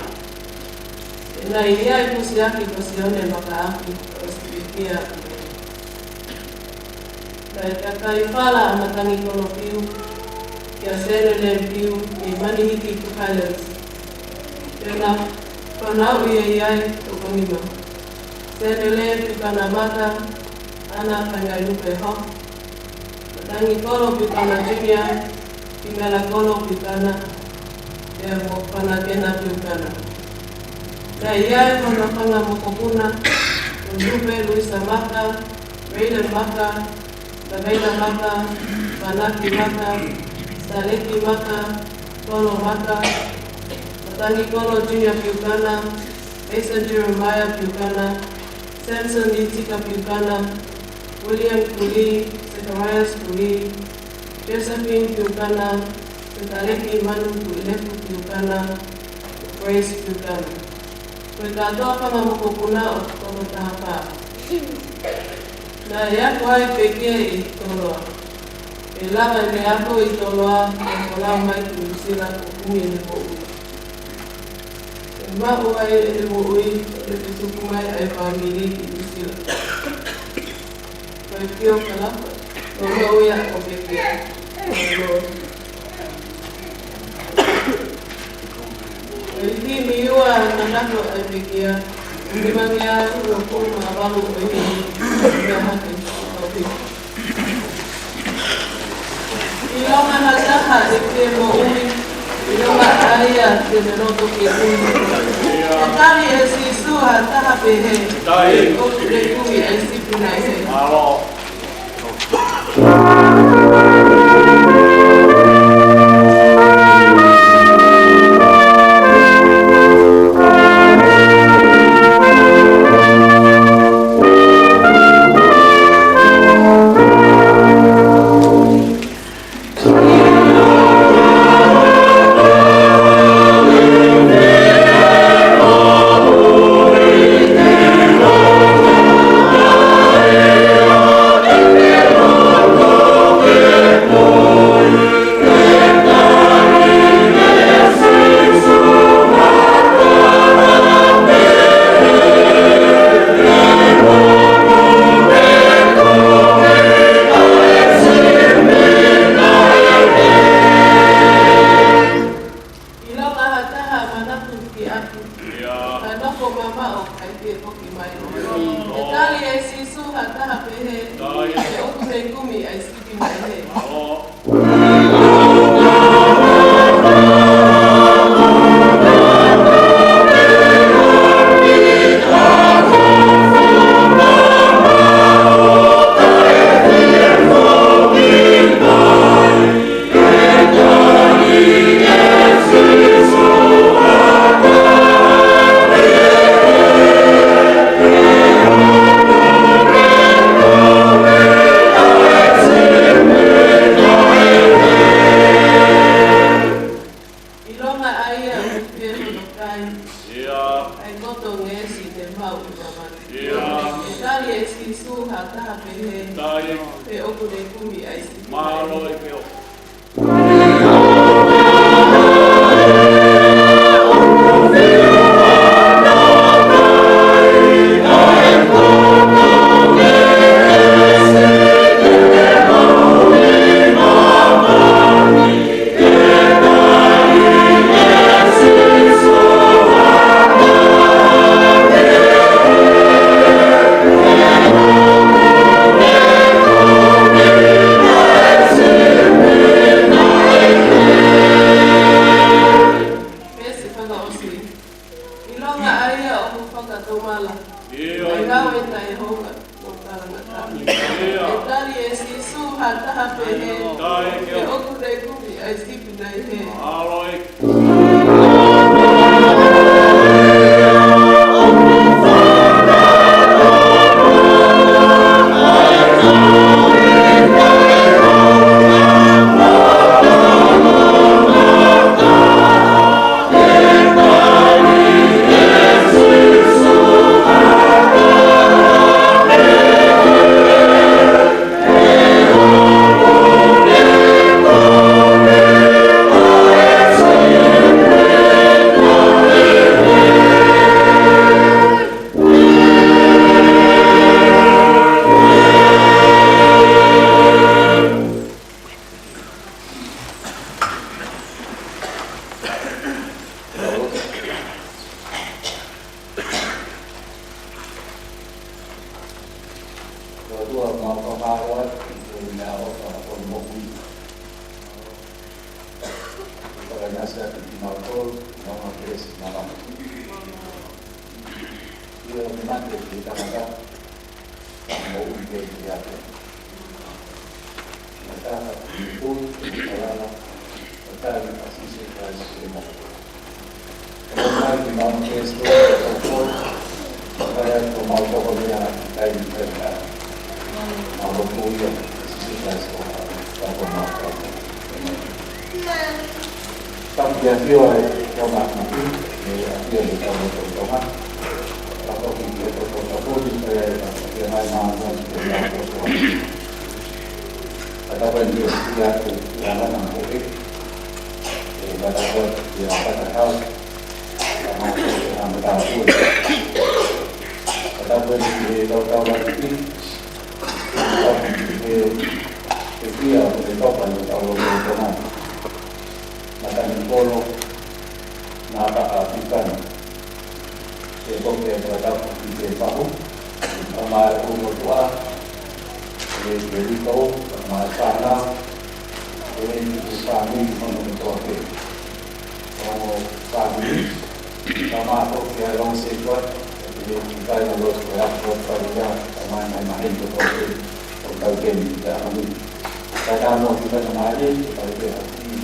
Naʻe ʻi ai Pusiaki ko Sione Makaʻapi, naʻe ʻosi pekia atu ia. Naʻe kakai fala ʻa Matangi Kolo Piu kia Senele Piu ʻi Manihiki Highlands. Pea naʻe fanauʻi ai toko nima. Senele Piukana Mata, ʻAna Faingailupe Hoff, Matangi Kolo Piukana Junior, Kimela Kolo Piukana, pea mo Fanakena Piukana. Naʻe ʻi ai hono fanga mokopuna, ko Lupe Luisa Maka, Raylan Maka, Taveina Maka, Manaki Maka, Saleki Maka, Kolo Maka, Matangi Kolo Junior Piukana, Mason Jeremiah Piukana, Samson Itika Piukana, William Kuli, Zacharias Kuli, Josephine Piukana, Fetaleki Manu Kuilefu Piukana, Grace Piukana. Ko e kātoa fanga mokopuna ʻoku toko taha fā. Naʻe ako ai pekia ʻi Toloa. ʻE lava ʻene ako ʻi Toloa, ʻo folau mai ki Nuʻusila ʻo kumi ʻene moʻui. ʻE maʻu ai ʻene moʻui, ʻo ne fetuku mai ʻa e fāmili ki Nuʻusila. Ko e pio kalapa, ko e moʻui ʻa e pekia. Ko e himi ua manako ʻa e pekia, ko Nimangeau uofulu mā valu ʻo e himi. Meʻa hake. ʻIlonga ha taha ʻe fie moʻui, ʻilonga ʻa ia te ne loto ke ui. ʻE tali ʻe Sīsū ha taha pehē, ʻOku ne kumi ʻa e sipi naʻe hē. ʻIlonga ha taha manatu ki ʻapi, ka nofo mamaʻo ʻikai ke foki mai. ʻE tali ʻe Sīsū ha taha pehē, ʻOku ne kumi ʻa e sipi naʻe hē. ʻIlonga ʻa ia ʻoku fie hono kai, ʻa e koto ngeʻesi ne maʻu ʻi māmani. ʻE tali ʻe Sīsū ha taha pehē, Pe ʻoku ne kumi ʻa e sipi naʻe hē. Veesi fakaʻosi. ʻIlonga ʻa ia ʻoku fakatomala ʻa e ngāue ʻa Sihova mo e talangataʻa. ʻE tali ʻe Sīsū ha taha pehē, Pe ʻoku ne kumi ʻa e sipi naʻe hē. ʻOtua, mau fakamālō atu ʻi he meʻaʻofa ʻo hoʻo moʻui. Fakaʻinasi atu kimautolu, ʻi he ʻaho ni, ʻi he māmani. ʻIo, ʻoku mate ʻa e tangata, ka moʻui pē ʻiate ia. Naʻe tala ʻe he ʻOtua, ʻi he ʻAlo, ʻo tali ʻa Sīsū Kalaisi ʻi he moʻui. Ko e tali ki he Māʻoniʻoni ʻo e ʻOtua, ʻo tali ʻa e tō mau toko mea ʻi he taimi pē ʻa. Mau lotu ia, Sīsū Kalaisi ko e ʻAlo, ka ko mau toko. ʻĒmeni. Tapu ki he ʻAfio ʻa e Tonga Maki, ʻa e ʻAfio ʻa e Tonga Tonga. Tapu ki he Tonga Tonga, ʻa e ʻAfio mai mā mā ki he Tonga Tonga. Tapu ki he ʻAfio ʻa e Tonga Tonga. ʻE, tapu ki he ʻAfio ʻa e Tonga Tonga. Tapu ki he Tonga Tonga. Tapu ki he, he ʻAfio ʻa e Tonga Tonga. Matangi Kolo, Ngāue ʻa Pīkani. Ke koke e fakatapu ki he pahu, ʻa e motuʻa, ʻa e kau, ʻa e fānau, ʻa e fāmili hono kotoa pē. Ongo fāmili, ʻa e koke ʻa e long sētuat, ʻa e kai ʻa e lotu ʻa e ako ʻa e fāmili, ʻa e maheni kotoa pē, ʻo kau keni ki he ʻaho ni. Kae ʻatā mo e kiʻi faingamālie, ke fai pē ha kiʻi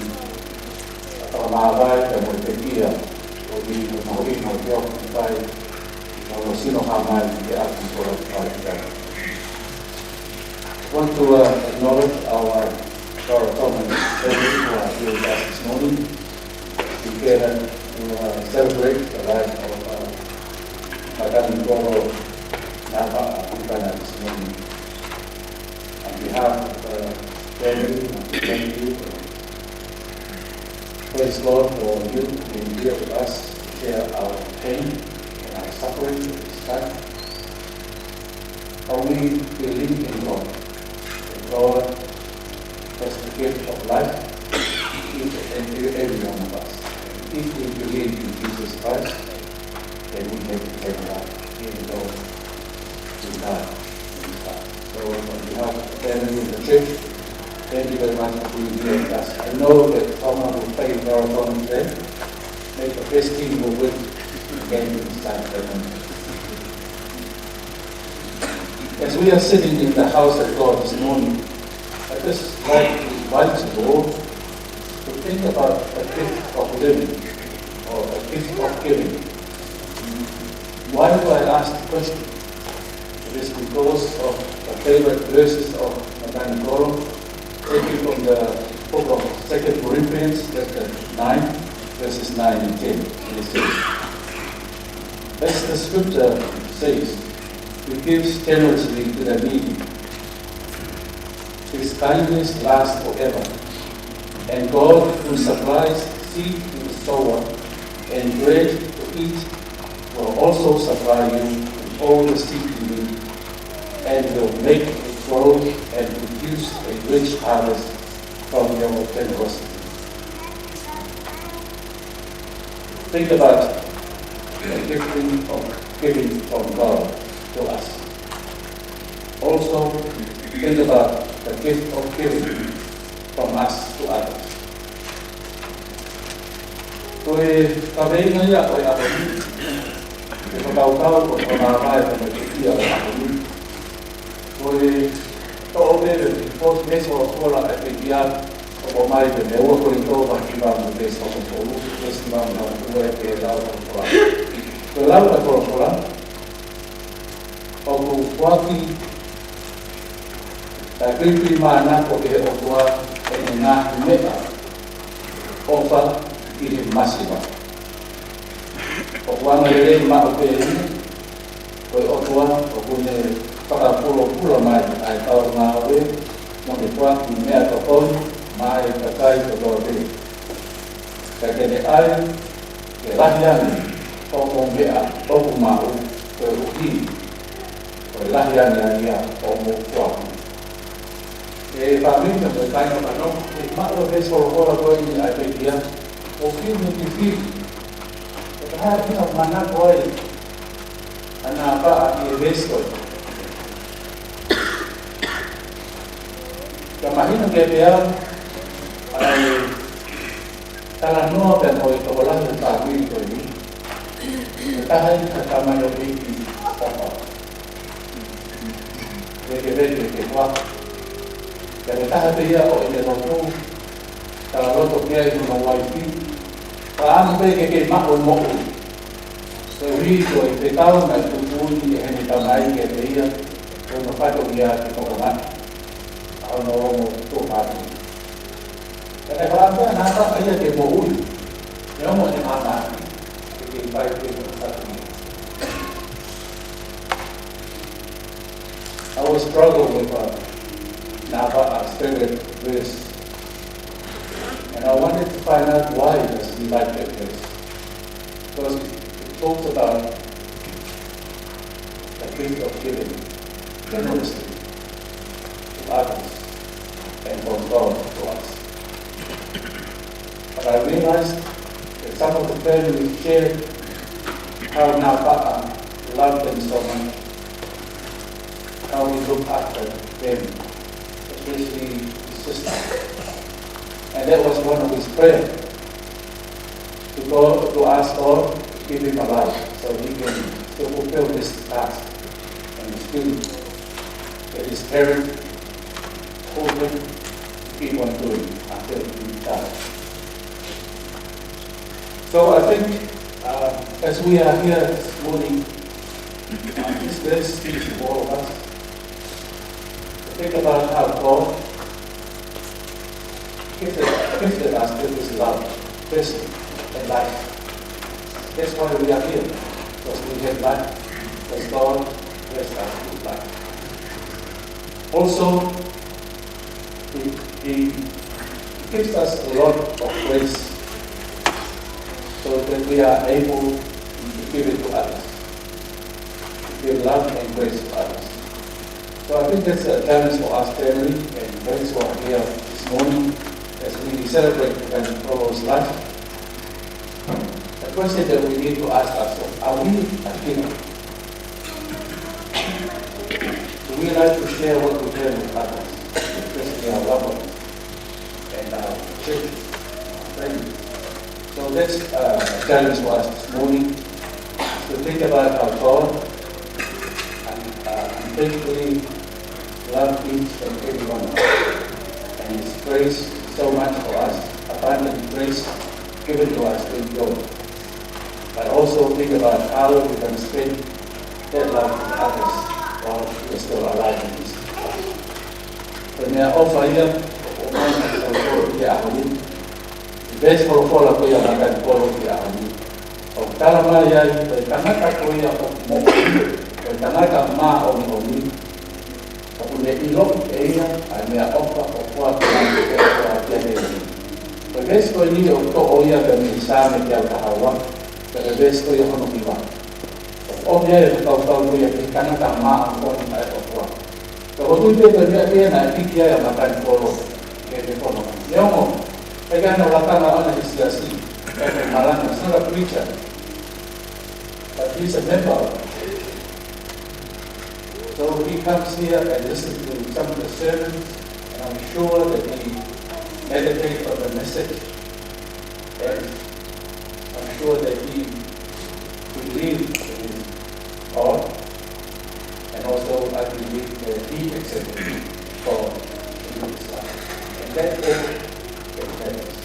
fakamāvae, pea mo e pekia, ʻo e kiʻi mahuʻinga ʻo e ʻaho ni fai, ʻo sino hā mai ki he ʻapi ko e fai ki ai. Want to, uh, acknowledge our, our Tongan family who are here with us this morning. We gather to, uh, celebrate the life of, uh, Matangi Kolo Nava Kupana this morning. On behalf of the family, I want to thank you. Praise God for you being here with us to share our pain and our suffering at this time. But we believe in God. That God has the gift of life in each and every one of us. If we believe in Jesus Christ, then we have eternal life, even though we die in this life. So on behalf of the family and the church, thank you very much for being here with us. I know that Tonga will play in our Tonga today. May the best team will win the game in this time tournament. As we are sitting in the house of God this morning, I just like to invite you all to think about the gift of living or the gift of giving. Why do I ask the question? It is because of the favorite verses of Matangi Kolo, taken from the book of Second Corinthians, chapter nine, verses nine and ten. And it says, as the scripture says, "He gives generously to the needy. His kindness lasts forever. And God, who supplies seed to the sower and bread to eat, will also supply you with all the seed you need, and will make it grow and produce a rich harvest from your generosity." Think about the gifting of giving from God to us. Also, think about the gift of giving from us to others. Ko e kaveinga ia ʻo e ʻaho ni, ke fakakaukau ʻo e fakamāvae ʻo e pekia ʻo e ʻaho ni. Ko e toʻo pē mei he veesi folofola ʻa e pekia, ʻoku ʻomai mei he ua Kolinitō vahe hiva mo e veesi hongofulu, veesi hiva mo e hongofulu ʻe pehē ʻe he lau ʻa e folofola. Ko e lau ʻa e folofola, ʻoku foaki ʻa e kuihuimānako ʻe he ʻOtua ʻi he ngaahi meʻa ʻofa ʻi he masiva. ʻOku angalelei maʻu pē ia, ko e ʻOtua ʻoku ne fakapulopula mai ʻa e kau ngāue mo ne foaki meʻatokoni maʻa e kakai kotoa pē. Ka ke ne ʻai ke lahi ange hoʻomou meʻa ʻoku maʻu, koeʻuhi ko e lahi ange ia hoʻomou foaki. ʻE fāmili mo e kāinga fanongo, ʻe maʻu e veesi folofola ko eni ʻa e pekia, ʻoku fiu mo e fili. Ko e hā e ʻuhinga ʻoku manako ai ʻa Nāpaʻa ʻi he veesi ko eni? Ka mahino kiate au ʻa e talanoa pea mo e tokolahi ʻo e fāmili ko eni, ko e taha eni ʻa e tamaioʻeiki ʻofa. Vēkeveke ke fua. Pea ko e taha pē ia ʻo ʻene lotu, talaloto ki ai hono uaifi, ka ʻamu pē ke kei maʻu e moʻui. Koeʻuhi ko e fekau naʻe tuku ʻe heʻene tamai kiate ia, ko hono fatongia ke tokangaʻi ʻa hono ongo tuofāfine. Ka naʻe fakaʻamu pē ʻa Nāpaʻa ia ke moʻui, neongo ʻene māmani, ke kei fai pē hono fatongia. I always struggle with, uh, Nāpaʻa's favorite verse. And I wanted to find out why does he like that verse. Because it talks about the gift of giving generously to others and from God to us. But I realized that some of the families share How Napa'a loved them so much, how he looked after them, especially his sister. And that was one of his prayers to God, to ask God to give him a life so he can still fulfill this task and his duty that his parents told him to keep on doing until he died. So I think, uh, as we are here this morning, uh, this verse speaks to all of us. Think about how God gifted, gifted us with his love, blessing, and life. That's why we are here, because we have life, because God blessed us with life. Also, he, he gives us a lot of grace so that we are able to give it to others, to give love and grace to others. So I think that's a challenge for us, family and friends who are here this morning as we celebrate Pekani Kolo's life. The question that we need to ask ourselves, are we a giver? Do we like to share what we have with others, especially our loved ones and our churches, our families? So that's, uh, a challenge for us this morning, to think about how God, uh, unfaithfully loved each and every one of us, and his grace so much for us, abundant grace given to us to enjoy. But also think about how we can spend that love with others while we are still alive in this life. Ko e meʻaʻofa ia ʻoku ʻomai ʻe he ʻOtua ki he ʻaho ni. ʻI he veesi folofola ko ia ʻa Matanipolo ki he ʻaho ni, ʻoku tala mai ai ko e tangata ko ia ʻoku moʻui, ko e tangata māʻoniʻoni, ʻoku ne ʻiloʻi ʻe ia ʻa e meʻaʻofa ʻoku foaki mai ʻe he ʻOtua kiate ia. Ko e veesi ko eni ʻoku toʻo ia mei he Saame teau taha ua, ko e veesi ko ia hono hiva. ʻOku ʻomi ai e fakakaukau ko ia ki he tangata māʻoniʻoni ʻa e ʻOtua. Ka ʻoku ou tui pē ko e meʻa pē ia naʻe piki ai ʻa Matanipolo ki he fono. Neongo ʻikai ke ne lakanga ʻona he siasi, ʻikai ke ne malanga, he's not a preacher, but he's a member of it. So he comes here and listens to some of the sermons, and I'm sure that he meditates on the message, and I'm sure that he believes in his God, and also I believe that he accepted God into his life. And that is the greatness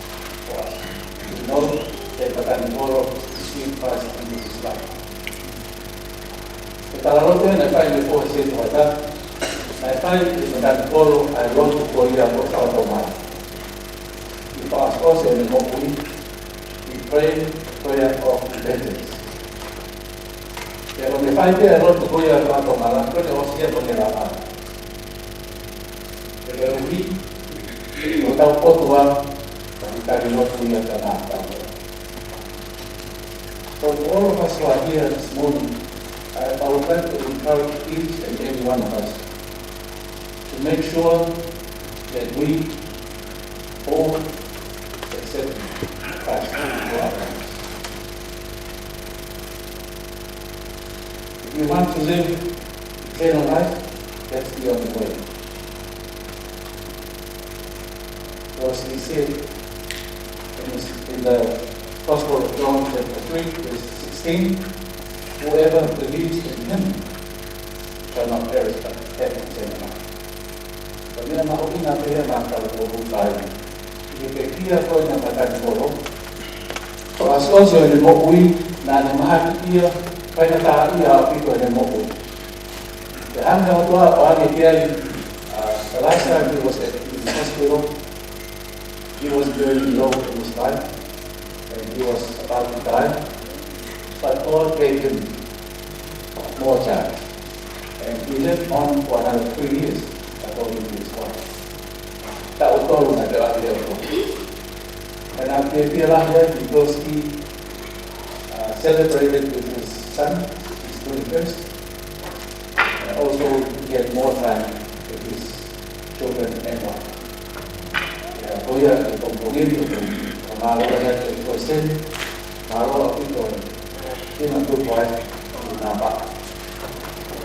for us, to know that Matanipolo received Christ into his life. Ko e talaloto naʻe fai ʻe he foha Setuata, naʻe fai ʻe Matanipolo ʻa e lotu ko ia ko e fakatomala. He fakaʻosiʻosi ʻene moʻui, he prayed a prayer of repentance. Pea ko ʻene fai pē ʻa e lotu ko ia ʻo e fakatomala, ko ʻene ʻosi ia ko ʻene lava. Pea ko e ʻuhi, ko hotau ʻOtua, ko e tali lotu ia ka na tau. So for all of us who are here this morning, I, I would like to encourage each and every one of us to make sure that we all accept Christ into our lives. If you want to live eternal life, that's the only way. Because he said in his, in the Gospel of John chapter three, verse sixteen, "Whoever believes in him shall not perish but have eternal life." Ko e meʻa mahuʻinga pē ia naʻa tau ʻoku fai. ʻI he pekia ko ē ʻa Matanipolo, fakaʻosiʻosi ʻene moʻui, naʻa ne mahaki ia, faingataʻaʻia ʻaupito ʻene moʻui. Pea hanga ʻe he ʻOtua ʻo ʻave ki ai, uh, the last time he was at, in the hospital, he was very low in his life, and he was about to die. But God gave him more time. And he lived on for another three years, according to his wife. Taʻu ʻe tolu naʻe ʻave ʻe he ʻOtua. And I'm very lucky because he, uh, celebrated with his son, his twenty-first. And also, he had more time with his children and wife. Pea ko ia ʻeku pongipongi ni, ʻoku ou fakamālō lahi atu ki he Siasi, mālō ʻaupito e Kina tuku ai, ʻi Napa.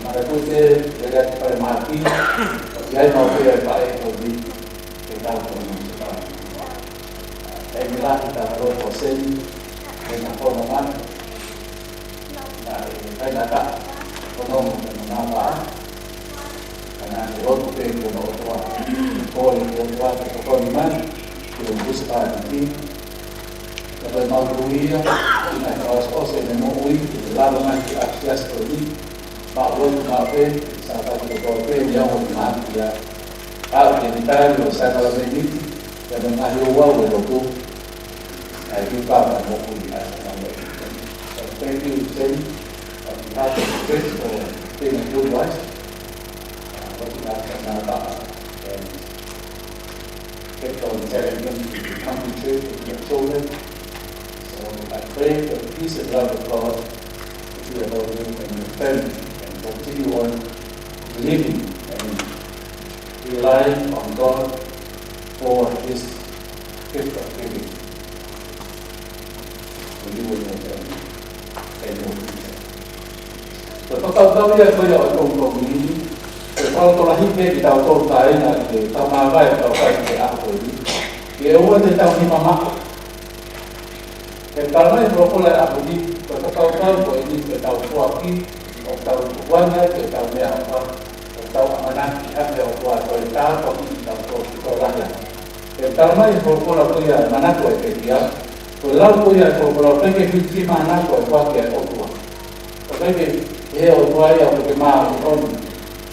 Mara kui te, lele atu pale mahaki, ʻoku ʻi ai maʻu pē ʻa e faʻē ko eni, ke tau ko eni. Taimi lahi ta kalo ko Seni, ke na ko na man, na e kai na ka, ko no mo na ma. Ka naʻe lotu pē ki hono ʻOtua, kole ki he ʻOtua ke tokoni mai ki hono husepāniti. Ka ko e maʻu ʻuhinga, ʻi he ʻosi ʻosi ʻene moʻui, ʻi he lava mai ki ʻAfisiasi ko eni, maʻu lotu maʻu pē, Sāpate kotoa pē, ʻi he ʻaho ni mahaki ia. Aʻu ki he tali ʻo e sākalameniti, pea mo e ngaahi ouau ʻo e lotu, ʻa e ʻipa mo e moʻui ʻa e sākalameniti. So thank you, Seni, on behalf of the church for being a good wife. Uh, looking after Napa and kept on telling them to come to church with your children. So I pray for the peace and love of God to be upon you and your family, and continue on believing and relying on God for this gift of giving. Ko e fakakaukau ia ko ia ʻo e pongipongi ni, ko e fakalotolahi pē kitautolu kāinga ke tau māvae ʻetau fai ki he ʻaho ko eni. Ke ʻoua te tau nima maʻu. He talamai ʻe he folofola ʻi he ʻaho ni, ko e fakakaukau ko eni ke tau foaki, ʻo tau tukuange ʻetau meʻaʻofa, ʻo tau ʻamanaki ha meʻaʻofa, ko e tāpuaki kitautolu ki tō lahi ange. He talamai ʻe he folofola ko ia, manatu ʻa e pekia, ko e lau ko ia ʻa e folofola, ʻoku ʻikai ke filimānako e foaki ʻa e ʻOtua. ʻOku ʻikai ke, ʻe he ʻOtua ia ʻoku ke māʻoniʻoni,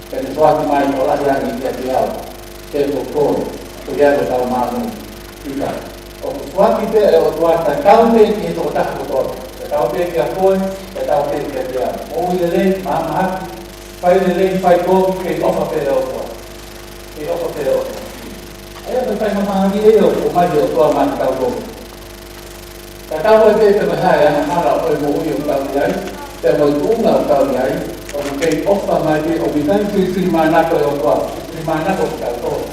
pea ne foaki mai ʻo lahi ange kiate au, ke ko koe, ko ia ko tau māʻoniʻoni. ʻIkai. ʻOku foaki pē ʻe he ʻOtua tatau pē ki he tokotaha kotoa. Tatau pē kia koe, tatau pē kiate au. Moʻui lelei, mahamahaki, fai lelei, fai kovi, kei ʻofa pē ʻe he ʻOtua. Kei ʻofa pē ʻe he ʻOtua. ʻA ia ko e faingamālie ia ʻoku ʻomai ʻe he ʻOtua maʻa kitautolu. Tatau ai pē pe ko e hā e angahala ʻo e moʻui ʻoku tau ʻi ai, pea mo e tuʻunga ʻoku tau ʻi ai, ʻoku kei ʻofa mai pē, ʻoku ʻikai filifilimānako e ʻOtua, filimānako kitautolu.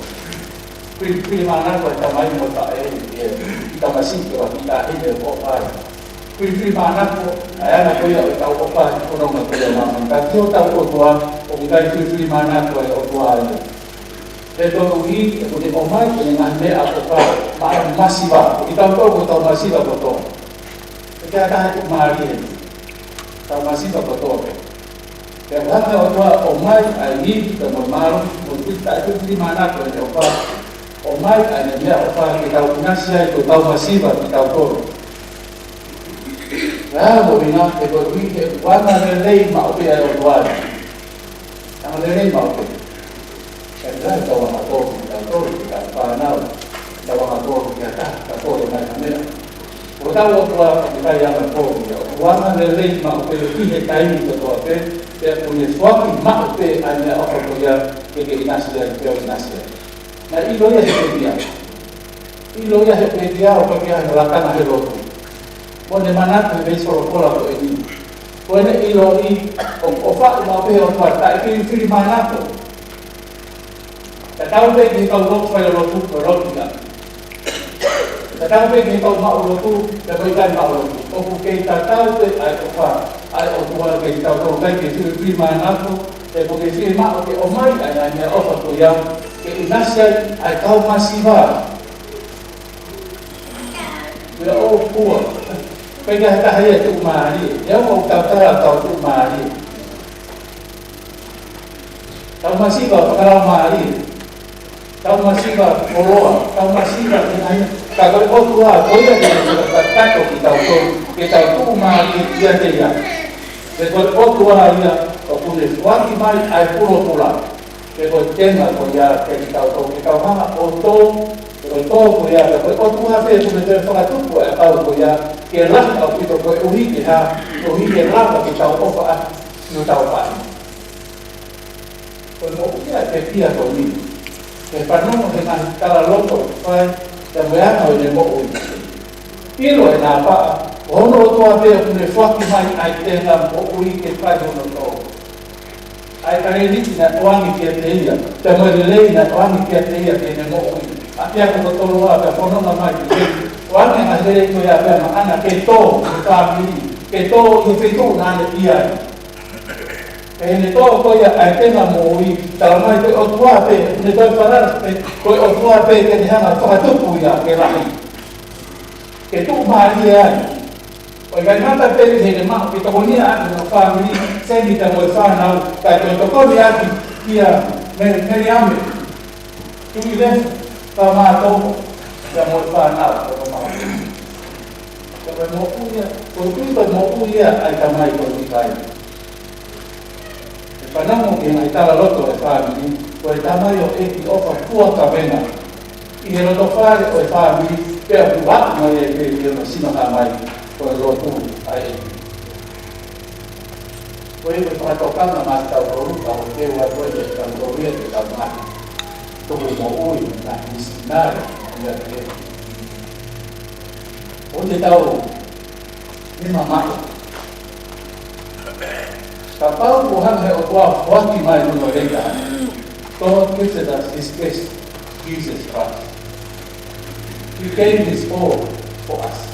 Fili, filimānako e tamai mo e faʻē, ʻi he tamasiʻi ʻo e kiʻi taʻahine ʻoku ʻofa ai. Filifilimānako, ʻa e anga ko ia ʻo ʻetau ʻofa, ko hono ʻuhinga ko ia māmani. Ka ki hotau ʻOtua, ʻoku ʻikai filifilimānako e ʻOtua ia. He koeʻuhi, ʻoku ne ʻomai ʻene ngaahi meʻaʻofa, maʻa e masiva, ʻoku tau tau ko tau masiva kotoa. ʻIkai ha taha ʻoku mālie, tau masiva kotoa pē. Pea ʻoku hanga ʻe he ʻOtua ʻo ʻomai ʻa e ivi pea mo e mālohi, mo e fili, taʻefilifilimānako ʻene ʻofa, ʻomai ʻa ʻene meʻaʻofa ke tau ʻinasi ai ko e tau masiva kitautolu. Pea ko e ʻuhinga, he koeʻuhi he ʻoku anga lelei maʻu pē ʻa e ʻOtua. Anga lelei maʻu pē. Ka ʻi ai tau anga kovi, tau kovi, tau fānau, tau anga kovi ki ha taha, tau kovi mai ha meʻa. Ko hotau ʻOtua, ʻoku ʻikai anga kovi ia, ʻoku anga lelei maʻu pē ʻi he taimi kotoa pē, pea ʻoku ne foaki maʻu pē ʻa e meʻaʻofa ko ia, ke ke ʻinasi ai, ke u ʻinasi ai. Naʻe ʻilo ia ʻe he pekia. ʻIlo ia ʻe he pekia ʻoku ʻikai ke ʻi ai hano lakanga he lotu. Mo ne manatu he veesi folofola ko eni. Ko ʻene ʻiloʻi, ʻoku ʻofaʻi maʻu pē ʻe he ʻOtua, taʻefilifilimānako. Tatau pē ki he kau lotu fai lotu, ko e lotu ia. Tatau pē ki he kau maʻu lotu, pea mo e ʻikai maʻu lotu. ʻOku kei tatau pē ʻa e ʻofa, ʻa e ʻOtua kiate kitautolu, ʻikai ke filifilimānako, he ʻoku ke fiemaʻu ke ʻomai ʻa e ngaahi meʻaʻofa ko ia, ke ʻinasi ai ʻa e kau masiva. Pea ʻoku ʻikai ke ʻi ai ha taha ia ʻe tuʻumālie. ʻE au mau tautala tau tuʻumālie. Tau masiva fakalaumālie. Tau masiva koloa. Tau masiva ki ai. Ka ko e ʻOtua, ko ia ke ne fakakakato kitautolu, ke tau tuʻumālie kiate ia. He ko e ʻOtua ia, ʻoku ne foaki mai ʻa e pulopula. Pea ko e tenga ko ia kiate kitautolu, ke tau hanga ʻo tō, pea ko e tō ko ia, pea ko e ʻOtua pē ʻoku ne toe fakatupu ʻa e ʻakau ko ia, ke lahi ʻaupito koeʻuhi ke hā, koeʻuhi ke lava ke tau ʻofa ʻaki, ʻi hotau faʻē. Ko e moʻui ʻa e pekia ko eni, ke fanongo he ngaahi tala loto ʻoku fai, pea mo e anga ʻo ʻene moʻui. ʻIlo ʻe Nāpaʻa, ko hono ʻOtua pē ʻoku ne foaki mai ʻa e tenga moʻui ke fai hono tō. ʻA e talēniti naʻe ʻoange kiate ia, pea mo e lelei naʻe ʻoange kiate ia ke ne moʻui. ʻApiako ko Toloa pea fononga mai ki heni. ʻOange ʻa e lelei ko ia pea maʻana ke tō, ki he fāmili, ke tō ʻi he feituʻu naʻa ne ʻi ai. Pea ne tō ko ia ʻa e tenga moʻui, talamai ko e ʻOtua pē, ne toe falala pē, ko e ʻOtua pē ke ne hanga ʻo fakatupu ia ke lahi. Ke tuʻumālie ai. ʻOku ʻikai ngata pē ʻi heʻene maʻu ke tokoniʻi ʻaki hono fāmili, Seni pea mo e fānau, kae toe tokoni ʻaki kia Mele-, Meleame, Tuʻi Lefu, Kamātō, pea mo e fānau, pea mo e fānau. Pea ko e moʻui ia, ko e tui ko e moʻui ia ʻa e tamai ko eni. ʻE fanongo ki he ngaahi talaloto ʻo e fāmili, ko e tamai ʻoku ʻi ai e ʻofa fua kavenga ʻi he loto fale ʻo e fāmili, pea ʻoku ʻaʻu mai ai pē ki hono sino hā mai, ko e lotu ʻa e ʻEiki. Ko e, ko e fakatokanga maʻatautolu, ka ʻoku teu ai ko e, ko e tau tō ia, ko e tau ngaahi tuku moʻui, ngaahi misinale, ʻi he ʻEiki. ʻOku te tau nima maʻu. Kapau ʻoku hanga he ʻOtua ʻo foaki mai hono leta, God gifted us his best, Jesus Christ. He gave his all for us.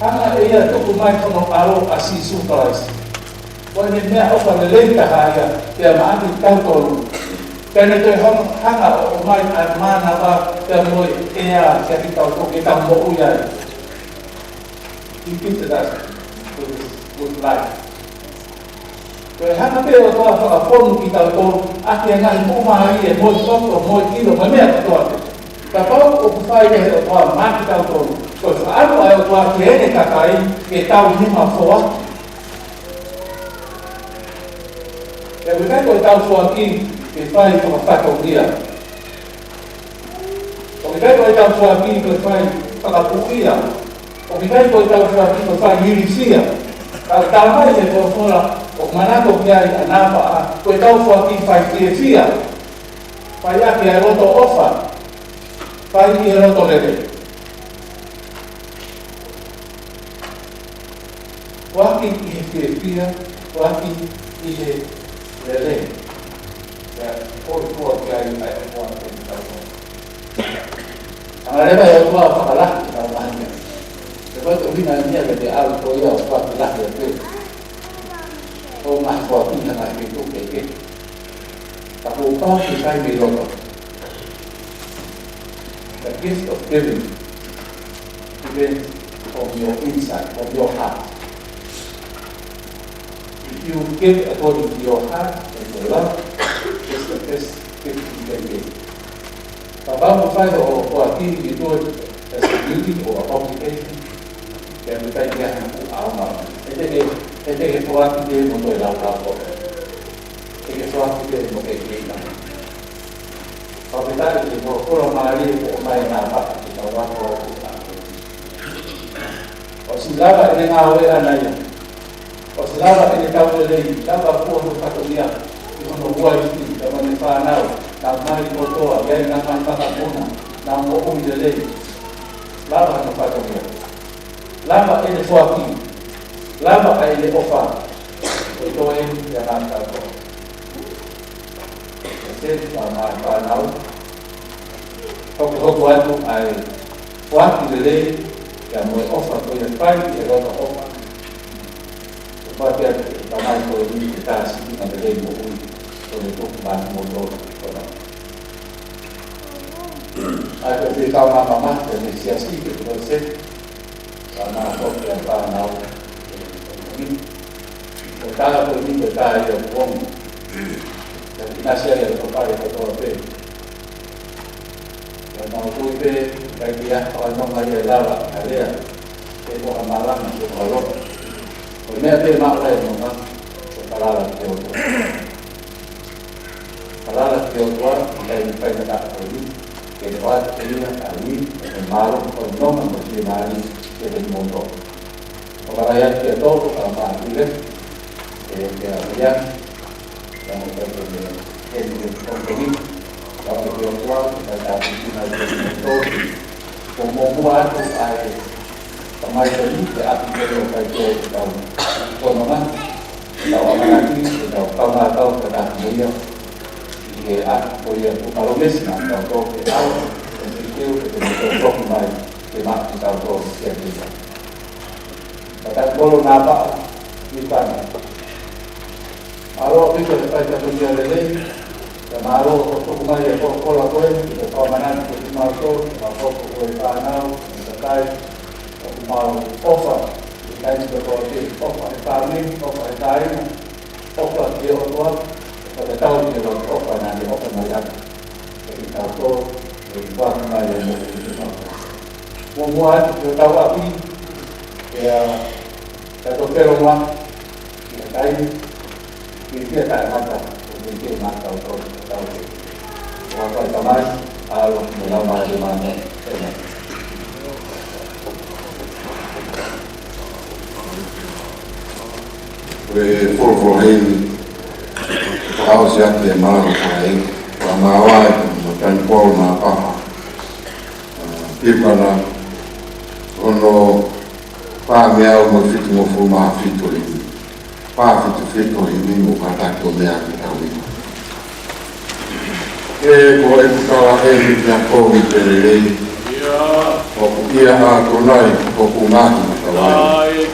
Hanga ʻe ia ʻo tuku mai hono ʻAlo ʻa Sīsū Kalaisi. Ko ʻene meʻaʻofa lelei taha ia, pea maʻa kitautolu. Pea ne toe hanga, hanga ʻo ʻomai ʻa e mānava, pea mo e ʻea, kiate kitautolu ke tau moʻui ai. He gifted us with, with life. Ko e hanga pē ʻe he ʻOtua ʻo fakafonu kitautolu ʻaki e ngaahi moʻui mālie, mo e toto, mo e ʻilo, mo e meʻa kotoa pē. Kapau ʻoku fai ʻe he ʻOtua maʻa kitautolu, ko e fakaʻamu ʻa e ʻOtua ki heʻene kakai, ke tau nima foaki. Pea ʻoku ʻikai ko e tau foaki ke fai fakafatongia. ʻOku ʻikai ko e tau foaki ko e fai fakapuʻia. ʻOku ʻikai ko e tau foaki ko e fai ilifia. Ka ʻoku talamai ʻe he folofola ʻoku manako ki ai ʻa Napaʻa, ko e tau foaki fai fiefia. Fai ʻaki ʻa e loto ʻofa. Fai ʻi he loto lelei. Foaki ʻi he fiefia, foaki ʻi he lelei. Pea ko e foaki ai ʻa e ʻOtua ke tau. Hanga leva ʻe he ʻOtua ʻo fakalahi ʻetau ngaahi meʻa. He ko e ʻuhinga ia ke te ʻalu ko ia ʻo foaki lahi atu ʻo ngaahi foaki ʻi he ngaahi feituʻu kehekehe. Ka kuo pau ke fai mei loto. The gift of giving depends on your insight, on your heart. If you give according to your heart and your love, it's the best gift you can give. Kapau ʻoku fai hoʻo foaki, you do it as a duty or obligation, then ʻoku ʻikai ke ʻi ai haʻaku ʻaonga. He te ke, he te ke foaki pē mo toe laulau ko ē. He te ke foaki pē mo ke kei mai. Fakafetaʻi ki he folofola mālie kuo ʻomai ʻe Napaʻa ke tau ako atu ʻaki. ʻOsi lava ʻene ngāue ʻaʻana ia. ʻOsi lava ʻene tau lelei, lava kuo hono fatongia ʻi hono uaifi, pea mo ʻene fānau, naʻa nau mai kotoa, ʻi ai ʻenau ngaahi makapuna, naʻa nau moʻui lelei. Lava hono fatongia. Lava ʻene foaki. Lava ʻene ʻofa. Ko e toe eni ia maʻatautolu. Ko e seni ka maʻa e fānau. Hokohoko atu ʻa e foaki lelei, pea mo e ʻofa ko ia fai ʻi he loto ʻofa. Ko e foaki atu ke tamai ko eni ke tā siʻi na lelei moʻui, ko e tuku mai mo tō kona. ʻA ia ko e fie kau māmā, ke ne siasi, ke tō se, ka maʻa ko e fānau, ko e tala ko eni ko e tā ia kuongi. Ka ʻinasi ai ʻa e tokale kotoa pē. Ka mau tui pē, ʻikai ke ʻi ai ha fakanonga ia ʻe lava, ha lea, pe ko ha malanga, pe ko ha lotu. Ko e meʻa pē maʻu ai e nonga, ko e falala ki he ʻOtua. Falala ki he ʻOtua, ʻi he taimi faingataʻa ko eni, ke ne ʻoatu ʻe ia ʻa e ui, ʻa e mālohi, ʻo e nonga mo e fiemālie, kiate kimoutolu. Fakalahi atu kiate kimoutolu, ka mau tui pē, ke, ke ʻalu ia, ʻa e, ke, ke, ke, ke, ke, ke, ke, ke ʻoatu ʻa e ʻOtua, ke tāpuekina kimoutolu. Ko e muʻomuʻa atu ʻa e tamai ko eni, ke ʻapi ke ʻo kai ke ʻi tau. Ko e nonga, tau ʻamanaki, ke tau kaungā kau, ke tau mo ia. ʻI he ʻapi ko ia kuo palōmesi maʻatautolu ke ʻalu, ke teu, ke teu, ke teu, ke mai, ke maʻa kitautolu kiate ia. Ka tau kolo Napaʻa, Mālō ʻaupito e fai fatongia lelei, pea mālō hoʻo tuku mai e folofola ko ē, ke tau manatu kiate kimautolu, ʻa e hoko ko e fānau, ʻa e kakai, ʻoku mau ʻofa, ʻi he taimi kotoa pē, ʻofa he fāmili, ʻofa he kāinga, ʻofa ki he ʻOtua, ʻofa ke tau ki he ʻOtua naʻa ne ʻofa mai atu kiate kitautolu, ʻi he kuata mai e moʻui kimautolu. Muʻomuʻa atu ki hotau ʻapi, ʻa e, ʻa e tokelo ma, ʻi he taimi, ʻi he taʻengata, ʻo ke ke ma tau tau, tau ke. ʻOfa ʻa e Tamai, ʻAlo, mo e Laumālie Māʻoniʻoni. ʻĒmeni. Ko e folofola heni, fakaʻosi ʻaki e malanga ko eni, ko e malanga ʻa e Tanipaula Napaha. ʻA, Pipana, ono, pā mei he ua mano fitungofulu mā fitu lini. Pā fitu fitu lini mo kātaki ʻo meʻa ki tau ina. Ke ko e kutala e mi kia ko mi te lelei. ʻOku ʻia ʻa Tonai, ʻoku ngaahi matavai.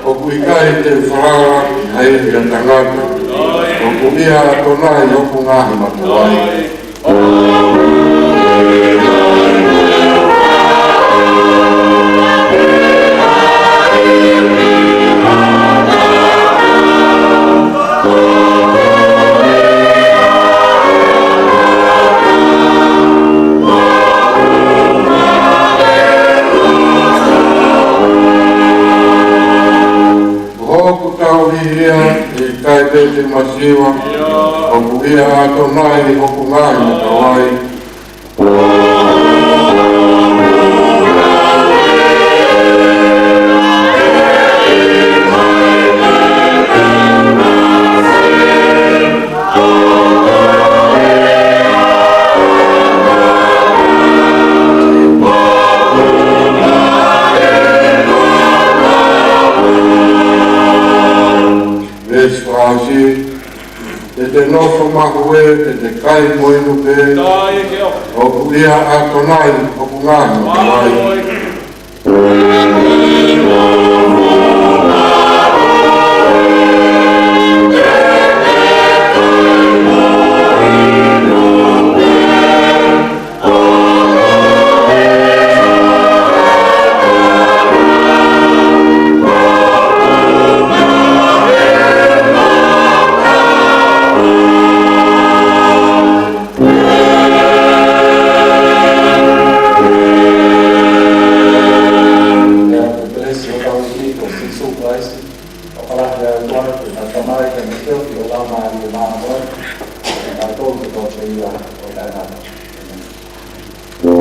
ʻOku ʻikai te u falala ʻi ha ʻeiki ʻa tangata, ʻoku ʻia ʻa Tonai ʻoku ngaahi matavai. Ko hoku tauhi ia, ʻe ʻikai pē te u masiva, ʻoku ʻia ʻa Tonai ʻoku ngaahi matavai. Veesi fakaʻosi, te te nofo mahuʻe, te te kai mo inu pē. ʻOku ʻia ʻa Tonai ʻoku ngaahi matavai. Pea ko e kelesi ʻa hotau ʻEiki ko Sīsū Kalaisi, ʻofa lahi ʻa e ʻOtua ko e Tamai, kae ʻumaʻā ʻa e Laumālie Māʻoniʻoni, ʻo tautolu kotoa pē ʻo taʻengata. ʻĒmeni.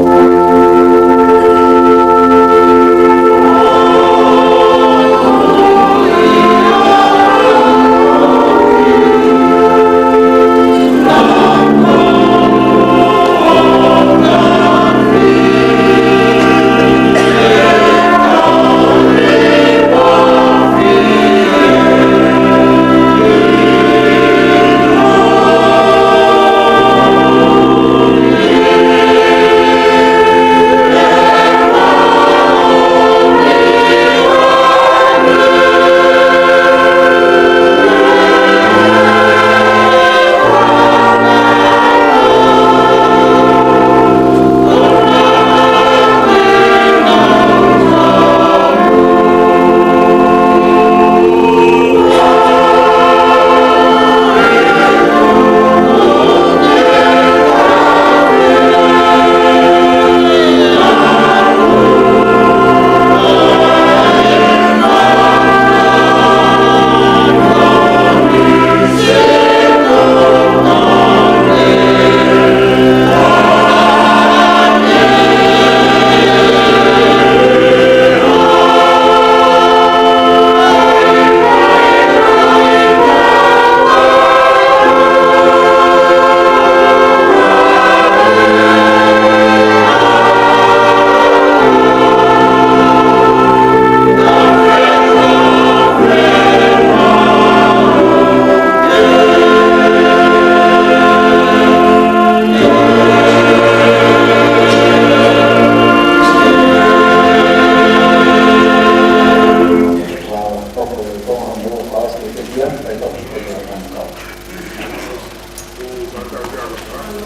Kae,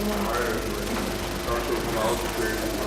kae, kae,